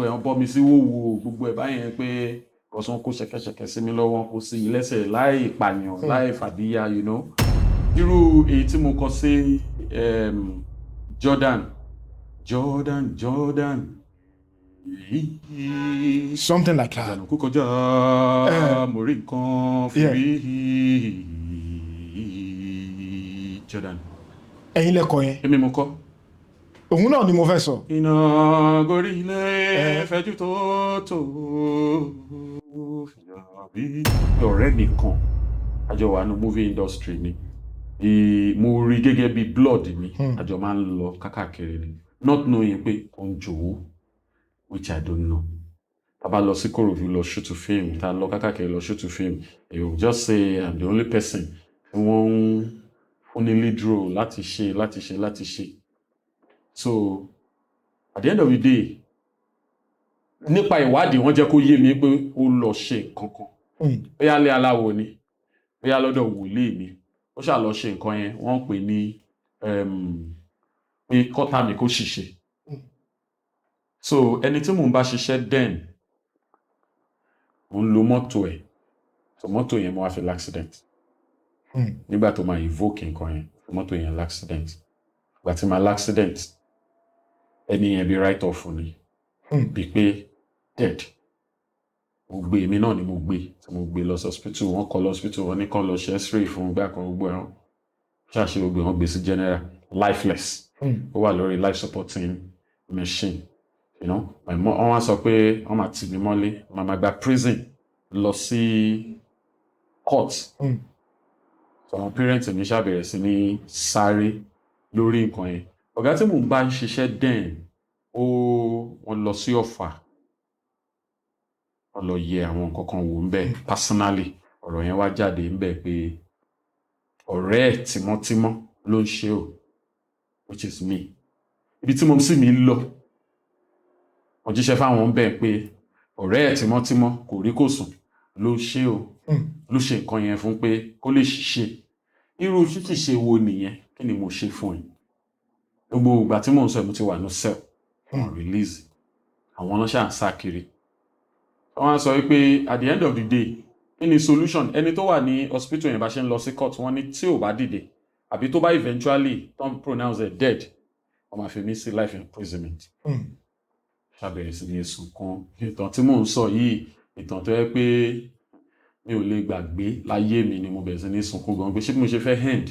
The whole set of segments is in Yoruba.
Gbogbo ẹ̀, wọ́n bọ́ mi sí wòwò, gbogbo ẹ̀ báyẹn, pé kọ̀sán kó ṣẹ̀kẹ̀ṣẹ̀kẹ̀ sí mi lọ́wọ́, kó sí mi lẹ́sẹ̀, láì pààyàn, láì fàdíyà. Irú èyí tí mo kọ sí Jordan, Jordan, Jordan. Something like that. Àjànàkú kọjá, mo rí nǹkan fìrí. Jordan. Ẹ̀yin lẹ́kọ̀ọ́ yẹn? Èmi mo kọ. Òun náà ni mo fẹ́ sọ. Iná gorí ilé fẹjú tó tó bí. Ọ̀rẹ́ mi kan, a jọ wà ní movie industry ni. Mo rí gẹ́gẹ́ bí blood mi. A jọ máa ń lọ kákàkiri ni, not knowing pé ó ń jowú, which I don't know. Tá bá lọ sí Kòròdú lọ shoot film, tá lọ kákàkiri lọ shoot film, you will just say I'm the only person tí wọ́n ń fún ní lead role láti ṣe, láti ṣe, láti ṣe. So at the end of the day, nípa ìwádìí, wọ́n jẹ́ kó yé mi pé ó lọ ṣe nǹkan kan, bóyá lé aláwo ni, bóyá lọ́dọ̀ wòlíì ni. Ó ṣáà lọ ṣe nǹkan yẹn. Wọ́n pè ní pé kọ́tà mi kó ṣìṣe. So ẹni tí mò ń bá ṣiṣẹ́ then, mo ń lo mọ́tò ẹ̀. So mọ́tò yẹn, mo wá fi l'accident. Nígbà tó máa evoke nǹkan yẹn, mọ́tò yẹn l'accident. Ìgbà tí máa l'accident, ẹni yẹn bí write off ni, bíi pé dead. Mo gbé, èmi náà ni mo gbé, tí mo gbé lọ sí hospital. Wọ́n kọ lọ hospital, wọ́n ní kàn lọ ṣe x-ray fún gbà kan, gbogbo ẹ̀wọ̀n ṣáàṣì, gbogbo wọn gbé sí general, lifeless. Ó wà lórí life supporting machine. My mom, wọ́n wá sọ pé wọ́n máa tì mí mọ́lé, màá máa gba prison lọ sí court. So àwọn parents mi ṣàbẹ̀rẹ̀ sí ní sáré lórí nǹkan yẹn. Ọ̀gá tí mò ń bá ń ṣiṣẹ́ then, ó wọ́n lọ sí Ọ̀fà, wọ́n lọ yẹ àwọn nǹkan kan wò ń bẹ̀ personally. Ọ̀rọ̀ yẹn wá jáde ń bẹ̀ pé ọ̀rẹ́ ẹ̀ tímọ́tímọ́ ló ń ṣe o, which is me. Ibi tí mo sì mí lọ, wọ́n jíṣẹ́ fáwọn bẹ́ẹ̀ pé ọ̀rẹ́ ẹ̀ tímọ́tímọ́, kò rí kò sùn, ló ṣe o, ló ṣe nǹkan yẹn fún pé kó lè ṣiṣẹ́. Irú ṣíṣe wo nìyẹn? Kí ni mo ṣe fún ẹ? Gbogbo ìgbà tí mò ń sọ ẹ, mo ti wà ní cell, wọ́n release àwọn ọlọ́ṣà ń sá kiri. Wọ́n á sọ wípé at the end of the day, kí ni solution? Ẹni tó wà ní hospital yẹn, bá ṣe ń lọ sí court, wọ́n ní tí ò bá dìde àbí tó bá eventually don pronounce it dead, wọ́n máa fi mí sí life imprisonment. Ṣàbẹ̀rẹ̀ sí ní sunkún. Ìtàn tí mò ń sọ yìí, ìtàn tó yẹ pé mi ò lè gbàgbé láyé mi ni. Mo bẹ̀rẹ̀ sí ní sunkún gan pé ṣé bí mo ṣe fẹ́ end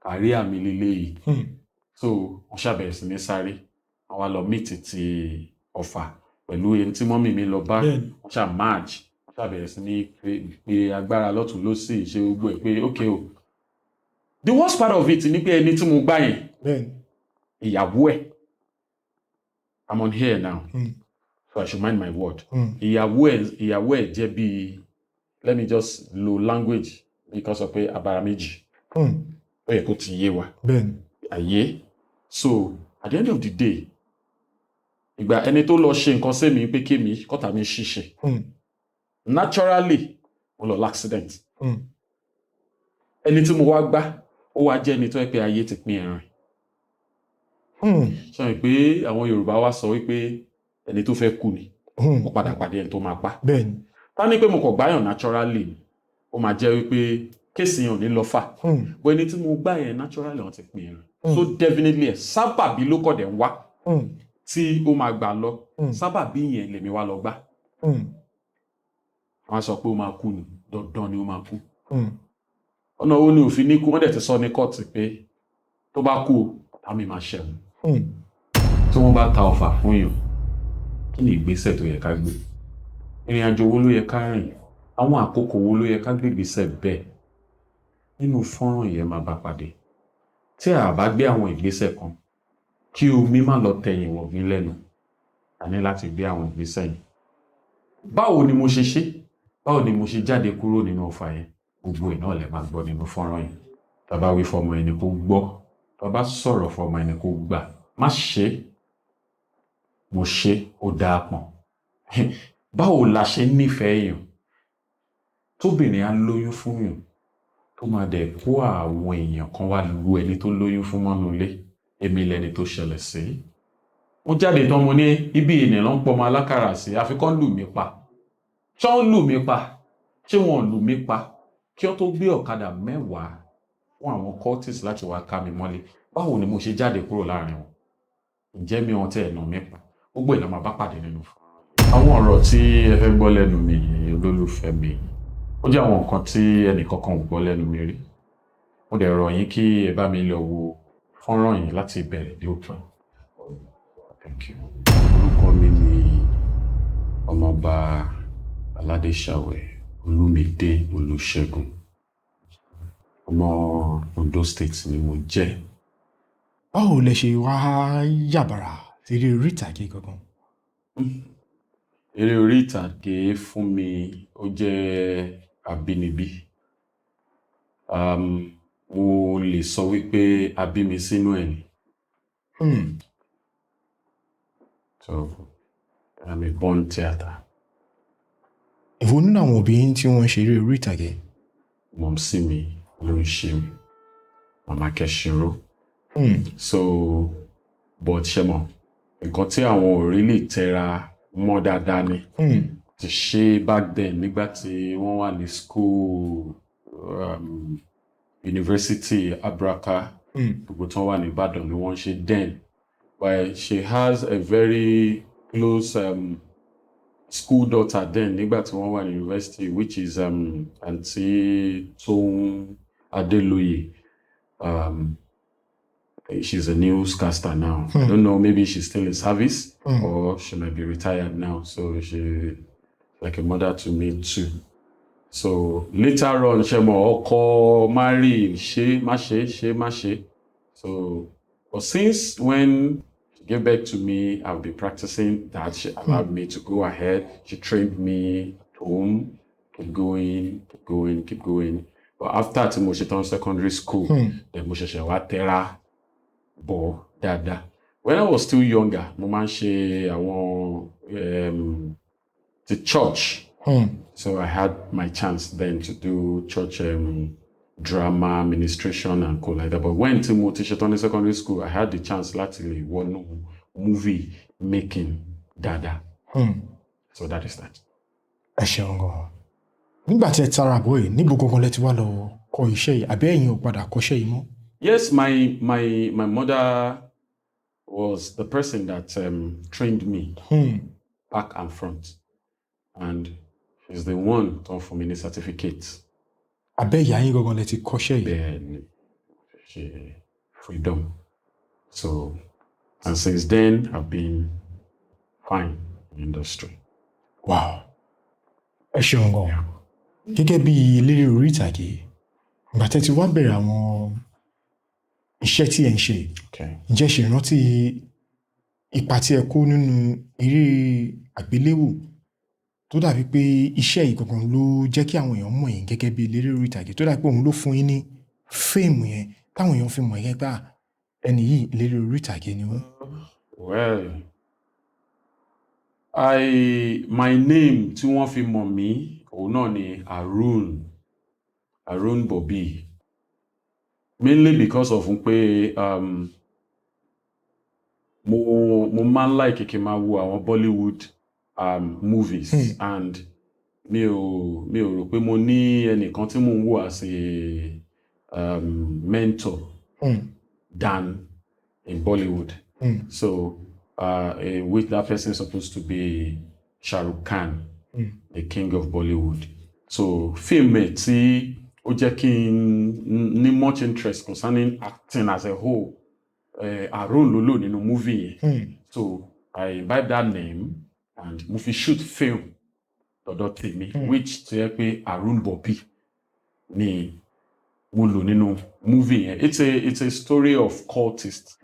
career mi lélẹ́yìí? So wọ́n ṣàbẹ̀rẹ̀ sí ní sáré, wọ́n wá lọ meet ti Ọ̀fà pẹ̀lú ẹni tí mummy mi lọ bá. Wọ́n ṣà merge, wọ́n ṣàbẹ̀rẹ̀ sí ní pé agbára lọ́tún lọ́sì, ṣe gbogbo ẹ̀ pé okay o. The worst part of it ni pé ẹni tí mo gbá yẹn, ìyàwó ẹ̀, I'm on here now, so I should mind my word. Ìyàwó ẹ̀ jẹ́ bíi, let me just lo language, because of pé abara méjì, ó yẹ kó ti yé wa. Àyè. So at the end of the day, ìgbà ẹni tó lọ ṣe nǹkan sí mi pé kémi kọ́tà mi ṣiṣẹ́, naturally mo lọ l'accident. Ẹni tí mo wá gbá, ó wá jẹ́ ẹni tó yẹ pé ayé ti pín ẹran. Sọ pé àwọn Yorùbá wá sọ wípé ẹni tó fẹ́ kú ni ó padà pàdé ẹni tó máa pa. Ká ní pé mo kàn gbáyàn naturally ni, ó máa jẹ́ wípé case yẹn ò ní lọ fà. Bó ẹni tí mo gbá yẹn, naturally wọ́n ti pín ẹran. So definitely ẹ̀ sábàbí ló kọ̀ dẹ̀ ń wá tí ó máa gbà lọ. Sábàbí yẹn lèmi wá lọ gbá. Wọ́n á sọ pé ó máa kú ni, dandan ni ó máa kú. Ọ̀nà wo ni òfin ní kú? Wọ́n dẹ̀ ti sọ ní kóòtù pé tó bá kú o, ọ̀tá mi máa ṣẹ̀wọ̀n. Tí wọ́n bá ta ọfà fún yàn, kí ni ìgbésẹ̀ tó yẹ ká gbé? Ìrìn àjò wo ló yẹ ká rìn? Àwọn àkókò wo ló yẹ ká gbé ìgbésẹ̀ bẹ́ẹ̀? Nínú fọ́nrán yẹn máa bá pàdé. Tí a bá gbé àwọn ìgbésẹ̀ kan, kí omi má lọ tẹ̀yìn wọ̀gbìn lẹ́nu, a ní láti gbé àwọn ìgbésẹ̀ yìí. Báwo ni mo ṣe ṣe? Báwo ni mo ṣe jáde kúrò nínú ọfà yẹn? Gbogbo ẹ̀ náà lè máa gbọ́ nínú fọ́nrán yìí. Tá bá wí fọmọ ẹni kó gbọ́, tá bá sọ̀rọ̀ fọmọ ẹni kó gbà, má ṣe é, mo ṣe, ó dáa pọ̀n. Báwo la ṣe nífẹ̀ẹ́ èèyàn tóbìnrin á lóyún fún yàn, tó máa dẹ̀ kó àwọn èèyàn kan wá lu ẹni tó lóyún fún mọ́nú ilé? Èmi lẹni tó ṣẹlẹ̀ sí. Mo jáde tán, mo ní ibi ènìyàn ló ń pọmọ alákàrà sí, àfikún lù mí pa. Ṣé wọ́n lù mí pa? Ṣé wọ́n lù mí pa? Kí wọ́n tó gbé ọ̀kadà 10 fún àwọn cultists láti wá ká mi mọ́lé, báwo ni mo ṣe jáde kúrò láàrin wọn? Ǹjẹ́ mi wọn tẹ̀ ẹ̀ nà mí pa? Gbogbo ìlànà máa bá pàdé nínú fún. Àwọn ọ̀rọ̀ tí ẹ fẹ́ gbọ́ lẹ́nu mi, olólùfẹ́ mi, ó jẹ́ àwọn nǹkan tí ẹnìkankan ò gbọ́ lẹ́nu mi rí. Mo dẹ̀ rọ̀ yín kí ẹ bá mi lọ wo fọ́nrán yìí láti ìbẹ̀rẹ̀ dé òpin. Thank you. Orúkọ mi ni Ọmọọba Aládéṣàwẹ̀ Olúmídé Olúṣẹ́gun. Ọmọ Ondo State ni mo jẹ́. Báwo lẹ ṣe wá yàbàrà sí eré orí ìtàgé gangan? Eré orí ìtàgé fún mi, ó jẹ́ àbínibí. Mo lè sọ wípé a bí mi sínú ẹ̀ ni. So I'm a born theatre. Èwo nínú àwọn òbí yín tí wọ́n ń ṣe eré orí ìtàgé? Mumsy mi ló ń ṣe, Màmá Kẹ́ṣirò. So, but ṣe mọ̀, nǹkan tí àwọn ò really tẹra mọ́ dáadáa ni. Ti ṣe back then nígbà tí wọ́n wà ní school, university Abraka, gbogbo tí wọ́n wà ní Ìbàdàn ni wọ́n ń ṣe then. But she has a very close school daughter then nígbà tí wọ́n wà ní university, which is Aunty Tóun Adeloye. She's a newscaster now. I don't know, maybe she's still in service or she might be retired now. So she like a mother to me too. So later on, ṣe mọ̀, ọkọ marry, ṣe má ṣe, ṣe má ṣe. So, but since when she gave birth to me, I've been practicing that. She allowed me to go ahead. She trained me at home, keep going, keep going, keep going. But after tí mo ṣe tán secondary school, then mo ṣẹ̀ṣẹ̀ wá tẹ́ra bọ̀ dáadáa. When I was still younger, mo máa ń ṣe àwọn the church. So I had my chance then to do church drama, ministration and co like that. But when tí mo ti ṣetán ní secondary school, I had the chance láti lè wọnú movie making dáadáa. So that is that. Ẹ ṣeun gan. Nígbà tí ẹ tara bọ̀ yìí, níbo gangan lẹ ti wá lọ kọ́ iṣẹ́ yìí, àbí ẹ̀yin ò padà kọ́ṣẹ́ yìí mọ́? Yes, my mother was the person that trained me back and front, and she's the one tó fún mi ní certificate. Abẹ́ ìyá yín gangan lẹ ti kọ́ṣẹ́ yìí? Bẹ́ẹ̀ ni, ṣe freedom. So, and since then, I've been fine in the industry. Wow, ẹ ṣeun gan. Gẹ́gẹ́ bí eléré orí ìtàgé, ìgbà tẹ́ ti wá bẹ̀rẹ̀ àwọn iṣẹ́ tí ẹ̀ ń ṣe, ǹjẹ́ ṣe ìrántí ipa tí ẹ kó nínú eré àgbéléwò tó dàbí pé iṣẹ́ yìí gangan ló jẹ́ kí àwọn èèyàn mọ̀ yín gẹ́gẹ́ bí eléré orí ìtàgé, tó dàbí pé òun ló fún yín ní fame yẹn táwọn èèyàn fi mọ̀ yín pé, "Ah, ẹni yìí, eléré orí ìtàgé ni wọ́n"? Well, my name tí wọ́n fi mọ̀ mí, òun náà ni Arun, Arun Bobby. Mainly because of pé mo máa ń like kí n máa wo àwọn Bollywood movies and mi ò rò pé mo ní ẹnìkan tí mò ń wò as a mentor than in Bollywood. So, which that person is supposed to be Shah Rukh Khan, the king of Bollywood. So, film ẹ̀ tí ó jẹ́ kí n ní much interest concerning acting as a whole, Arun ló lò nínú movie yẹn. So, I imbibe that name and mo fi shoot film lọ́dọ̀ tèmi, which tó yẹ pé Arun Bobby ni mo lò nínú movie yẹn. It's a story of cultists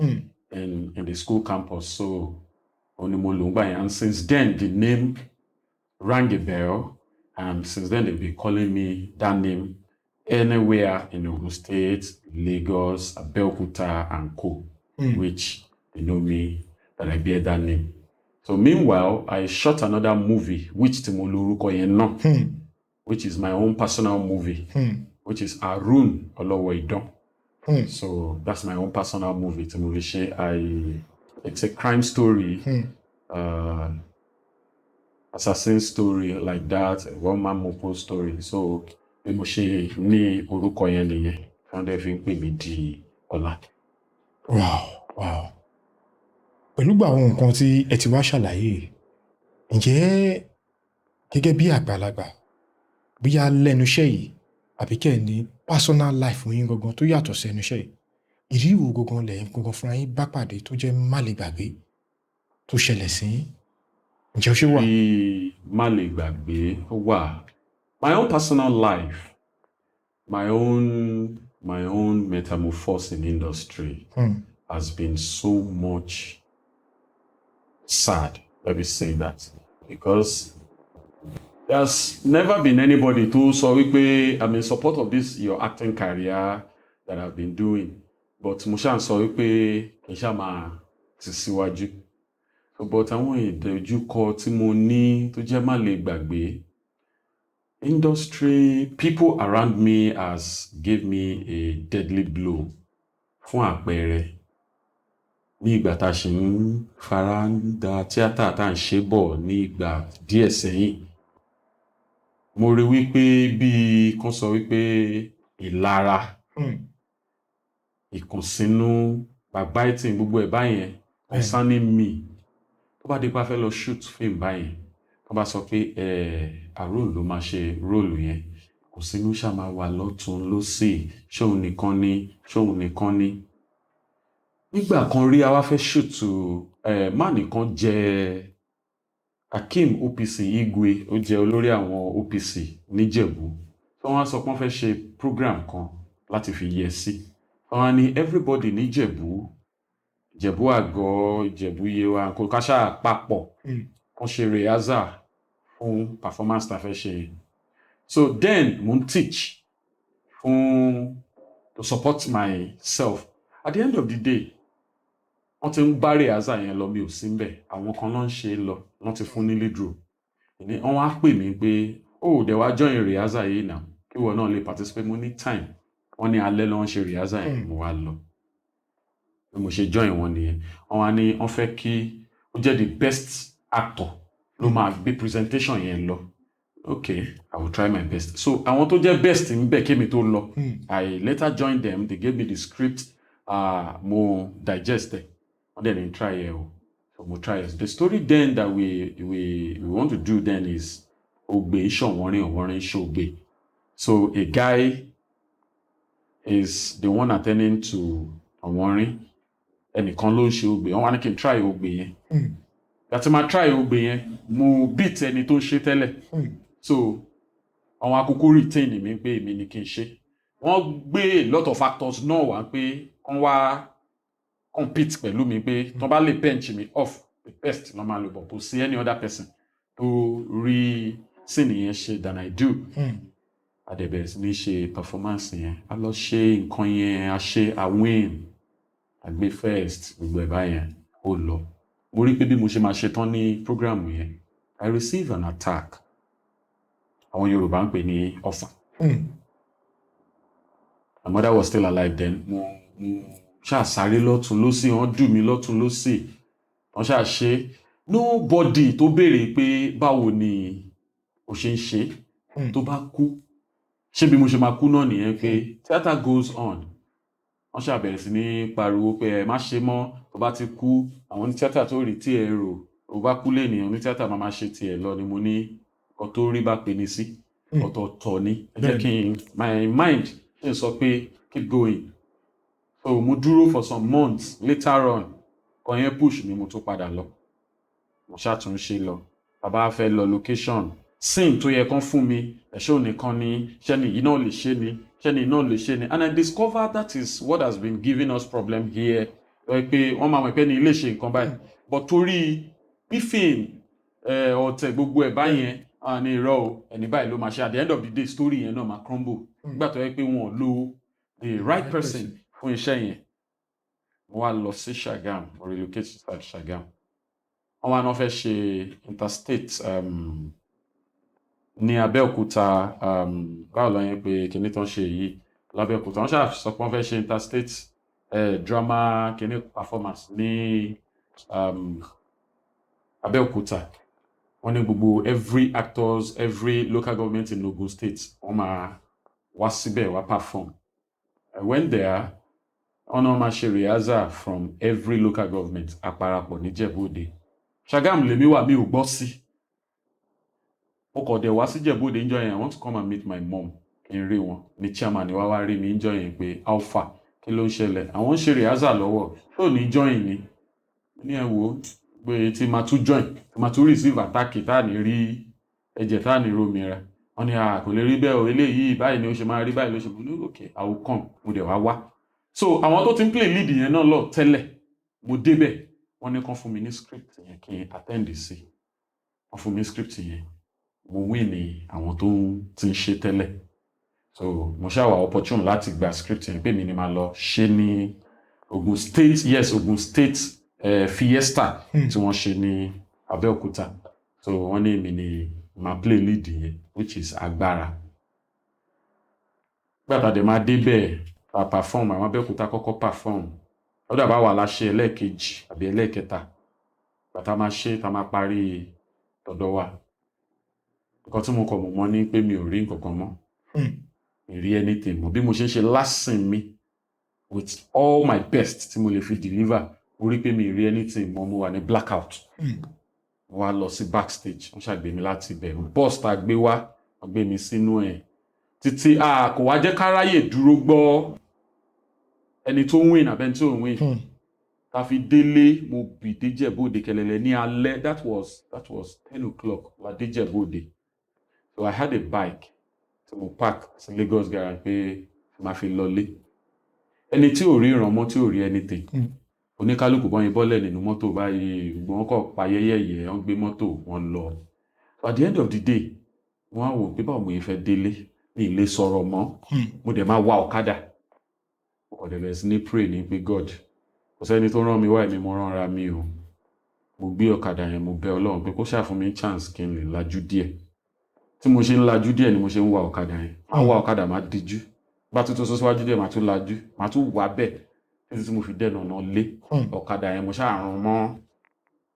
in the school campus. So òun ni mo lò ń gbà yẹn. And since then, the name rang a bell. And since then, they've been calling me that name anywhere in Ogun State, Lagos, Abeokuta, and co, which they know me that I bear that name. So meanwhile, I shot another movie, which tí mo lo orúkọ yẹn náà, which is my own personal movie, which is Arun Olowo Idan. So that's my own personal movie tí mo fi ṣe. I It's a crime story, assassin story like that, a one man mopo story. So bí mo ṣe ní orúkọ yẹn nìyẹn, wọ́n dẹ̀ fi ń pè mí di ọ̀la. Wow. Pẹ̀lú gbogbo àwọn nǹkan tí ẹ ti wá ṣàlàyé yìí, ǹjẹ́ gẹ́gẹ́ bí àgbàlagbà, bóyá lẹ́nu iṣẹ́ yìí àbí kẹ́ ẹ̀ ní personal life yín gangan tó yàtọ̀ sí ẹnu iṣẹ́ yìí, ìrírí wo gangan lẹ̀yin gangan fúnra yín bá pàdé tó jẹ́ má le gbàgbé tó ṣẹlẹ̀ sí yín? Ǹjẹ́ ó ṣì wà? Bí má lè gbàgbé, ó wà. My own personal life, my own metamorphosis in industry has been so much sad. Let me say that, because there's never been anybody tó sọ wípé, "I'm in support of this your acting career that I've been doing," but mo ṣáà ń sọ wípé kì í ṣáà máa ti síwájú. So, but àwọn ìdojúkọ tí mo ní tó jẹ́ má lè gbàgbé, industry people around me has gave me a deadly blow. Fún àpẹẹrẹ, ní ìgbà tá a ṣì ń fara ń da tíátà tá à ń ṣe bọ̀ ní ìgbà díẹ̀ sẹ́yìn, mo rí wípé bí kán sọ wípé ìlara, ìkùnsínú, backbiting, gbogbo ẹ̀ báyẹn concerning me, tó bá di pé a fẹ́ lọ shoot film báyẹn, tó bá sọ pé ẹ Àrún ló máa ṣe role yẹn, ìkùnsínú ṣáà máa wà lọ́tún lósì, ṣóun nìkan ni, ṣóun nìkan ni. Nígbà kan rí, a wá fẹ́ shoot ẹ má nìkan jẹ́ Akeem OPC Igwe, ó jẹ́ olórí àwọn OPC níjẹ̀bú, tí wọ́n á sọ pé wọ́n fẹ́ ṣe program kan láti fi yẹ sí. Wọ́n á ní everybody níjẹ̀bú, Ìjẹ̀bú Àgọ́, Ìjẹ̀bú Yewa, kò ká ṣáà papọ̀ kàn ṣe rehearsal fún performance tá a fẹ́ ṣe. So then mo ń teach fún to support myself. At the end of the day, wọ́n ti ń bá rehearsal yẹn lọ, mi ò sí ńbẹ̀, àwọn kan ló ń ṣe é lọ, wọ́n ti fún ní lead role. Ní wọ́n wá pè mí pé, ó dẹ̀ wá join rehearsal yìí náà kí ìwọ náà lè participate. Mo ní time, wọ́n ní alẹ́ ló ń ṣe rehearsal yẹn. Mo wá lọ. Bí mo ṣe join wọn nìyẹn. Wọ́n wá ní wọ́n fẹ́ kí ó jẹ́ the best actor ló máa gbé presentation yẹn lọ. Okay, I will try my best. So àwọn tó jẹ́ best ń bẹ̀ kémi tó lọ, I later joined them. They gave me the script, mo digest ẹ̀, wọ́n dẹ̀ ní try ẹ̀ o. So mo try it. The story then that we want to do then is Ogbe Ṣọ̀wọ́nrín, Ọ̀wọ́nrín Ṣògbe. So a guy is the one attending to Ọ̀wọ́nrín, ẹnìkan ló ń ṣe Ogbe. Wọ́n wá ní kí n try Ogbe yẹn. Láti máa try Ogbe yẹn, mo beat ẹni tó ń ṣe tẹ́lẹ̀. So àwọn akókó retain mi pé èmi ni kí n ṣe. Wọ́n gbé a lot of actors náà wá pé kán wá compete pẹ̀lú mi, pé tán bá lè bench mi off, the best ló máa lò bọ̀. Kò sí any other person tó rí scene yẹn ṣe than I do. A dẹ̀ bẹ̀rẹ̀ sí ní ṣe performance yẹn, a lọ ṣe nǹkan yẹn, a ṣe, a win, a gbé first, gbogbo ẹ̀ báyẹn ó lọ. Mo rí pé bí mo ṣe máa ṣe tán ní program yẹn, I receive an attack, àwọn Yorùbá ń pè ní ọfà. My mother was still alive then. Mo ṣáà sáré lọ́tún lọ́sì, wọ́n dù mí lọ́tún lọ́sì, wọ́n ṣáà ṣe. Nobody tó béèrè pé báwo ni o ṣe ń ṣe. Tó bá kú, ṣé bí mo ṣe máa kú náà nìyẹn, pé theatre goes on. Wọ́n ṣáà bẹ̀rẹ̀ sí ní pariwo pé ẹ má ṣe mọ́, tó bá ti kú, àwọn ní tíátà tó rí tí ẹ rò, tó bá kú lẹ́nìí, ní tíátà máa máa ṣe tiẹ̀ lọ ni. Mo ní nǹkan tó rí bá pe ni sí ọ̀tọ̀ọ̀tọ̀ ni. Ẹ jẹ́ kí n my mind ṣe sọ pé keep going. So mo dúró for some months. Later on, kan yẹn push mi, mo tún padà lọ, mo ṣàtúnṣe lọ. Bàbá fẹ́ lọ location, scene tó yẹ kán fún mi, ẹ̀ṣọ́ nìkan ni, ṣẹ́ni yìí náà lè ṣe ni, ṣẹ́ni náà lè ṣe ni. And I discovered that is what has been giving us problem here, pé wọ́n máa mọ̀ pé ní ilé ṣe nǹkan báyìí, but torí pífìn ọ̀tẹ̀, gbogbo ẹ̀ báyẹn, à ní irọ́ o, ẹni báyìí ló máa ṣe. At the end of the day, story yẹn náà máa crumble nígbà tó yẹ pé wọn ò lo the right person fún iṣẹ́ yẹn. Mo wá lọ sí Ṣàgámù, mo relocate to Ṣàgámù. Wọ́n wá náà fẹ́ ṣe interstate ní Abẹ́òkúta. Báwo lọ yẹn pé kinní tó ń ṣe yìí lábẹ́òkúta? Wọ́n ṣáà sọ pé wọ́n fẹ́ ṣe interstate drama kinní performance ní Abẹ́òkúta. Wọ́n ní gbogbo every actors, every local government in Ogun State, wọ́n máa wá síbẹ̀ wá perform. I went there. Wọ́n náà máa ṣe rehearsal from every local government àparapọ̀ níjẹ̀bú-Òde. Ṣàgámù lèmi wà, mi ò gbọ́ sí. Mo kọ̀ dẹ̀ wá sí Ìjẹ̀bú-Òde níjọ́ yẹn. I want to come and meet my mom, kí n rí wọn. Ní chairman wá wá rí mi níjọ́ yẹn pé, "Alpha, kí ló ń ṣẹlẹ̀? Àwọn ń ṣe rehearsal lọ́wọ́, tó ní join ni?" Ní ẹ wò ó pé tí máa tún join, tí máa tún receive attack, tá à ní rí ẹ̀jẹ̀, tá à ní rómi ra. Wọ́n ní a kò lè rí bẹ́ẹ̀ o, eléyìí báyìí ni ó ṣe máa rí, báyìí ló ṣe. Mo ní, "Okay, I will come." Mo dẹ̀ wá wá. So àwọn tó ti ń play lead yẹn náà lọ tẹ́lẹ̀. Mo débẹ̀, wọ́n ní kán fún mi ní script yẹn kí n attend sí. Wọ́n fún mi ní script yẹn, mo win ní àwọn tó ń ti ń ṣe tẹ́lẹ̀. So mo ṣáà wà opportune láti gba script yẹn pé mi ni màá lọ ṣe ní Ogun State, yes, Ogun State Fiesta tí wọ́n ṣe ní Abẹ́òkúta. So wọ́n ní èmi ni màá play lead yẹn, which is Agbára. Nígbà tá a dẹ̀ máa débẹ̀, tá a perform, àwọn Abẹ́òkúta kọ́kọ́ perform. Ó dàbá wà láṣẹ ẹlẹ́ẹ̀kejì àbí ẹlẹ́ẹ̀kẹta. Ìgbà tá a máa ṣe, tá a máa parí tọ̀dọ̀ wa, nǹkan tí mo kọ̀ mọ̀ mọ́ ní pé mi ò rí nǹkan kan mọ́. Mi rí anything mọ́. Bí mo ṣe ń ṣe lásìn mi with all my best tí mo lè fi deliver, mo rí pé mi rí anything mọ́, mo wà ní blackout. Mo wá lọ sí backstage, wọ́n ṣàgbé mi láti ibẹ̀. Bus tá a gbé wá, wọ́n gbé mi sínú ẹ̀ títí a kò wá jẹ́ káráyè dúró gbọ́ ẹni tó ń win àbẹ́ni tó ń win. Ta fi délé, mo bì dé Jẹ̀bú-Òde kẹlẹlẹ ní alẹ́. That was 10 o'clock la dé Jẹ̀bú-Òde. So I had a bike tí mo park sí Lagos garage pé màá fi lọlé. Ẹni tí ò rí ìrànmọ́, tí ò rí anything, oníkálukú bọ́yìn bọ́lẹ̀ nínú mọ́tò báyìí, gbogbo wọn kọ̀ pa yẹ́yẹ́yẹ́, wọ́n gbé mọ́tò wọn lọ. So at the end of the day, wọ́n á wò pé báwo mo yẹ fẹ́ délé, mi ì lè sọ̀rọ̀ mọ́. Mo dẹ̀ máa wá ọ̀kadà. Mo kàn dẹ̀ bẹ̀rẹ̀ sí ní pray ní pé, "God, kò sẹ́ni tó rán mi wá, èmi mo ránra mi o." Mo gbé ọ̀kadà yẹn, mo bẹ̀ Ọlọ́run pé kó ṣáà fún mi chance kí n lè lajú díẹ̀. Tí mo ṣe ń lajú díẹ̀ ni mo ṣe ń wa ọ̀kadà yẹn. Máa wa ọ̀kadà, máa díjú, bá tún tó sọ síwájú díẹ̀, máa tún lajú, máa tún wà bẹ́ẹ̀ títí tí mo fi dẹ̀nà ọ̀nà lé. Ọ̀kadà yẹn, mo ṣáà rún mọ́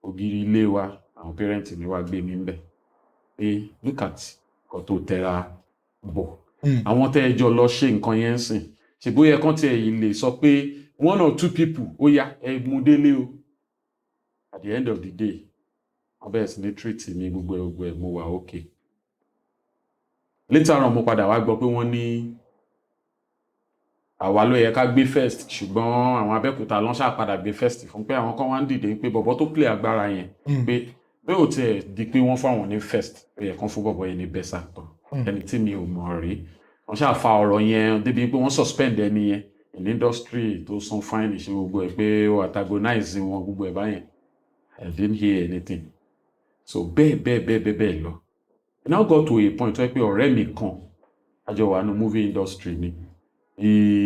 ògiri ilé wa. Àwọn parents mi wá gbé mi ńbẹ̀ pé, "Look at nǹkan tó tẹra bọ̀." Àwọn tẹ́ ẹ jọ lọ ṣe nǹkan yẹn ń sìn, ṣe bóyá kán tiẹ̀ yìí lè sọ pé one or two people, ó yá, ẹ mú délé o. At the end of the day, wọ́n bẹ̀rẹ̀ sí ní treat mi, gbogbo ẹ̀ gbogbo ẹ̀, mo wà okay. Later on, mo padà wá gbọ́ pé wọ́n ní àwa ló yẹ ká gbé first, ṣùgbọ́n àwọn Abẹ́òkúta lọ́n ṣáà padà gbé first fún, pé àwọn kan wá ń dìde pé bọ̀bọ̀ tó play Agbára yẹn, pé bí ò tiẹ̀ di pé wọ́n fáwọn ní first, ó yẹ kán fún bọ̀bọ̀ yẹn ní best actor. Ẹni tí mi ò mọ̀ rí, wọ́n ṣáà fa ọ̀rọ̀ yẹn débi pé wọ́n suspend ẹni yẹn in industry, tó san fine, ṣe gbogbo ẹ̀, pé ó antagonize wọn, gbogbo ẹ̀ báyẹn. I didn't hear anything. So bẹ́ẹ̀ bẹ́ẹ̀ bẹ́ẹ̀ bẹ́ẹ̀ bẹ́ẹ̀ lọ. It now got to a point tó yẹ pé ọ̀rẹ́ mi kan, àjọ wà ní movie industry ni,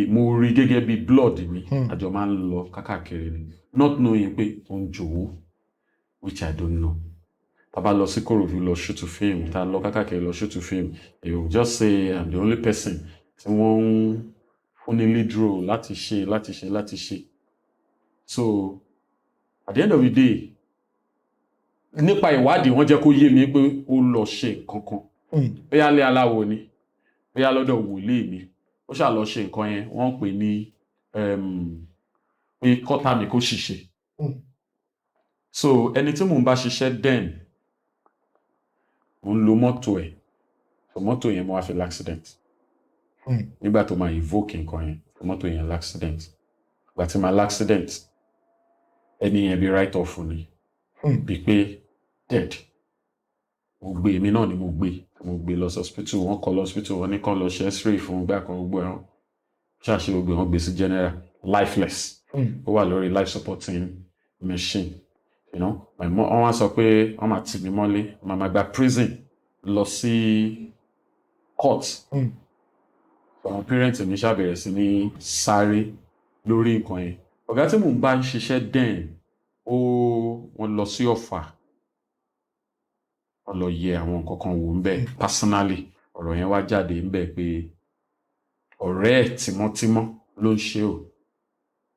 mo rí gẹ́gẹ́ bí blood mi. Àjọ máa ń lọ kákàkiri ni, not knowing pé ó ń jowú, which I don't know. Tá bá lọ sí Kòròdú lọ shoot film, tá lọ kákàkiri lọ shoot film, they will just say I'm the only person tí wọ́n ń fún ní lead role láti ṣe, láti ṣe, láti ṣe. So at the end of the day, nípa ìwádìí, wọ́n jẹ́ kó yé mi pé ó lọ ṣe nǹkan kan, bóyá lé aláwo ni, bóyá lọ́dọ̀ wòlíì ni, ó ṣáà lọ ṣe nǹkan yẹn. Wọ́n ń pè ní pé kọ́tà mi kó ṣìṣe. So ẹni tí mò ń bá ṣiṣẹ́ then, mò ń lo mọ́tò ẹ̀. So mọ́tò yẹn, mo wá fi l'accident. Nígbà tó máa evoke nǹkan yẹn, mọ́tò yẹn l'accident. Ìgbà tí máa l'accident, ẹni yẹn bí write off ni, bíi pé dead. Mo gbé, èmi náà ni mo gbé, mo gbé lọ sí hospital. Wọ́n kọ lọ hospital, wọ́n ní kán lọ ṣe x-ray fún gbà kan, gbogbo ẹ̀rọ ṣáàṣì, gbogbo ẹ̀, wọ́n gbé sí general, lifeless. Ó wà lórí life supporting machine. My mom, wọ́n wá sọ pé wọ́n máa tì mí mọ́lé, màá máa gba prison lọ sí court. Àwọn parents mi ṣàbẹ̀rẹ̀ sí ní sáré lórí nǹkan yẹn. Ọ̀gá tí mò ń bá ń ṣiṣẹ́ then, ó wọ́n lọ sí Ọ̀fà, wọ́n lọ yẹ àwọn nǹkan kan wò ń bẹ̀. Personally, ọ̀rọ̀ yẹn wá jáde ń bẹ̀ pé ọ̀rẹ́ ẹ̀ tímọ́tímọ́ ló ń ṣe o,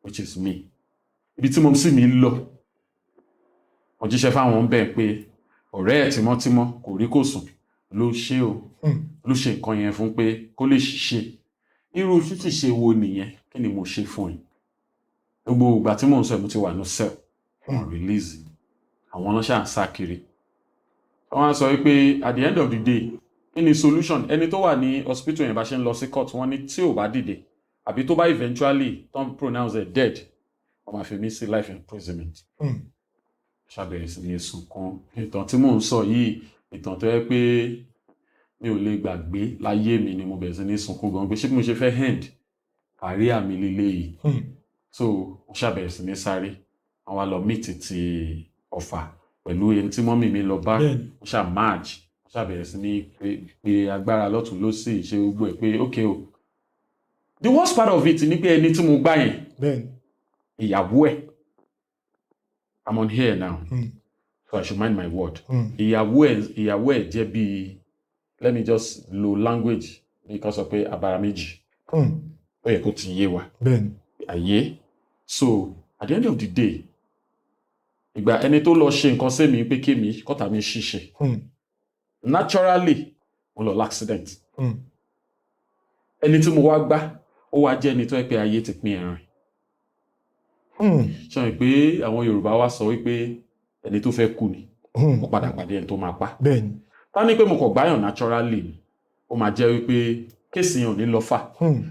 which is me. Ibi tí mo sì mí lọ Mo jíṣẹ́ fáwọn bẹ́ẹ̀ pé ọ̀rẹ́ ẹ̀ tímọ́tímọ́ kò rí kò sùn ló ṣe o, ló ṣe nǹkan yẹn fún pé kó lè ṣiṣẹ́. Irú ṣíṣe wo nìyẹn? Kí ni mo ṣe fún yín? Gbogbo ìgbà tí mò ń sọ ẹ̀, mo ti wà ní cell, wọ́n release mi. Àwọn ọlọ́ṣà ń sá kiri. Wọ́n á sọ wípé at the end of the day, kí ni solution? Ẹni tó wà ní hospital yẹn, bá ṣe ń lọ sí court, wọ́n ní tí ò bá dìde àbí tó bá eventually turn pronounce it dead, wọ́n máa fi mí sí life imprisonment. Ṣàbẹ̀rẹ̀ sí ní sunkún. Ìtàn tí mò ń sọ yìí, ìtàn tó yẹ pé mi ò lè gbàgbé láyé mi ni. Mo bẹ̀rẹ̀ sí ní sunkún gan pé ṣé bí mo ṣe fẹ́ end career mi líle yìí? So mo ṣàbẹ̀rẹ̀ sí ní sáré. Wọ́n wá lọ meet ti Ọ̀fà pẹ̀lú ẹni tí mummy mi lọ bá. Wọ́n ṣà merge, wọ́n ṣàbẹ̀rẹ̀ sí ní pé agbára lọ́tún lọ́sì, ṣe gbogbo ẹ̀ pé okay o. The worst part of it ni pé ẹni tí mo gbá yẹn, ìyàwó ẹ̀, I'm on here now, so I should mind my word. Ìyàwó ẹ̀ jẹ́ bíi, let me just lo language bí kan sọ pé abara méjì. Ó yẹ kó ti yé wa. Àyè. So at the end of the day, ìgbà ẹni tó lọ ṣe nǹkan sí mi pé kémi kọ́tà mi ṣiṣẹ́, naturally mo lọ l'accident. Ẹni tí mo wá gbá, ó wá jẹ́ ẹni tó yẹ pé ayé ti pín ẹran. Ṣe mọ̀ pé àwọn Yorùbá wá sọ wípé ẹni tó fẹ́ kú ni ó padà pàdé ẹni tó máa pa? Ká ní pé mo kàn gbáyàn naturally ni, ó máa jẹ́ wípé case yẹn ò ní lọ fà.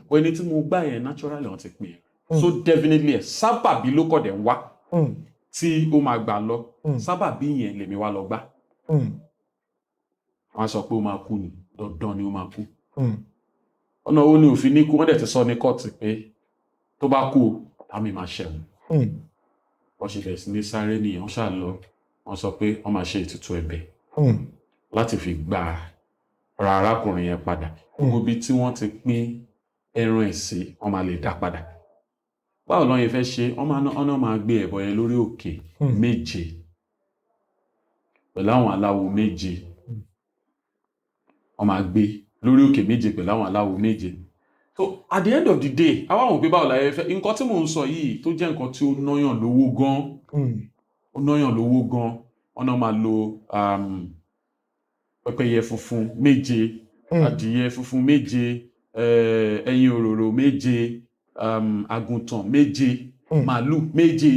But ẹni tí mo gbá yẹn, naturally wọ́n ti pín ẹran, so definitely ẹ̀ sábàbí ló kọ̀ dẹ̀ ń wá tí ó máa gbà lọ. Sábàbí yẹn lèmi wá lọ gbá. Wọ́n á sọ pé ó máa kú ni, dandan ni ó máa kú. Ọ̀nà wo ni òfin ní kú? Wọ́n dẹ̀ ti sọ ní kóòtù pé tó bá kú o, ọ̀tá mi máa ṣẹ̀wọ̀n. Wọ́n ṣe bẹ̀rẹ̀ sí ní sáré nìyẹn. Wọ́n ṣáà lọ, wọ́n sọ pé wọ́n máa ṣe ètùtù ẹ̀bẹ̀ láti fi gba ra arákùnrin yẹn padà. Gbogbo ibi tí wọ́n ti pín ẹran ẹ̀ sí, wọ́n máa lè dá padà. Báwo lọ́n yẹn fẹ́ ṣe? Wọ́n máa ná ọ̀nà, máa gbé ẹbọ yẹn lórí òkè méje pẹ̀lú àwọn aláwo méje. Wọ́n máa gbé lórí òkè méje pẹ̀lú àwọn aláwo méje. So at the end of the day, àwa àwọn òpin, báwo la yẹn fẹ́? Nǹkan tí mò ń sọ yìí tó jẹ́ nǹkan tí ó náyàn lówó gan, ó náyàn lówó gan. Wọ́n náà máa lo pẹ́pẹ́yẹ funfun méje, adìyẹ funfun méje, ẹyin òróró méje, àgùntàn méje, màálù méje.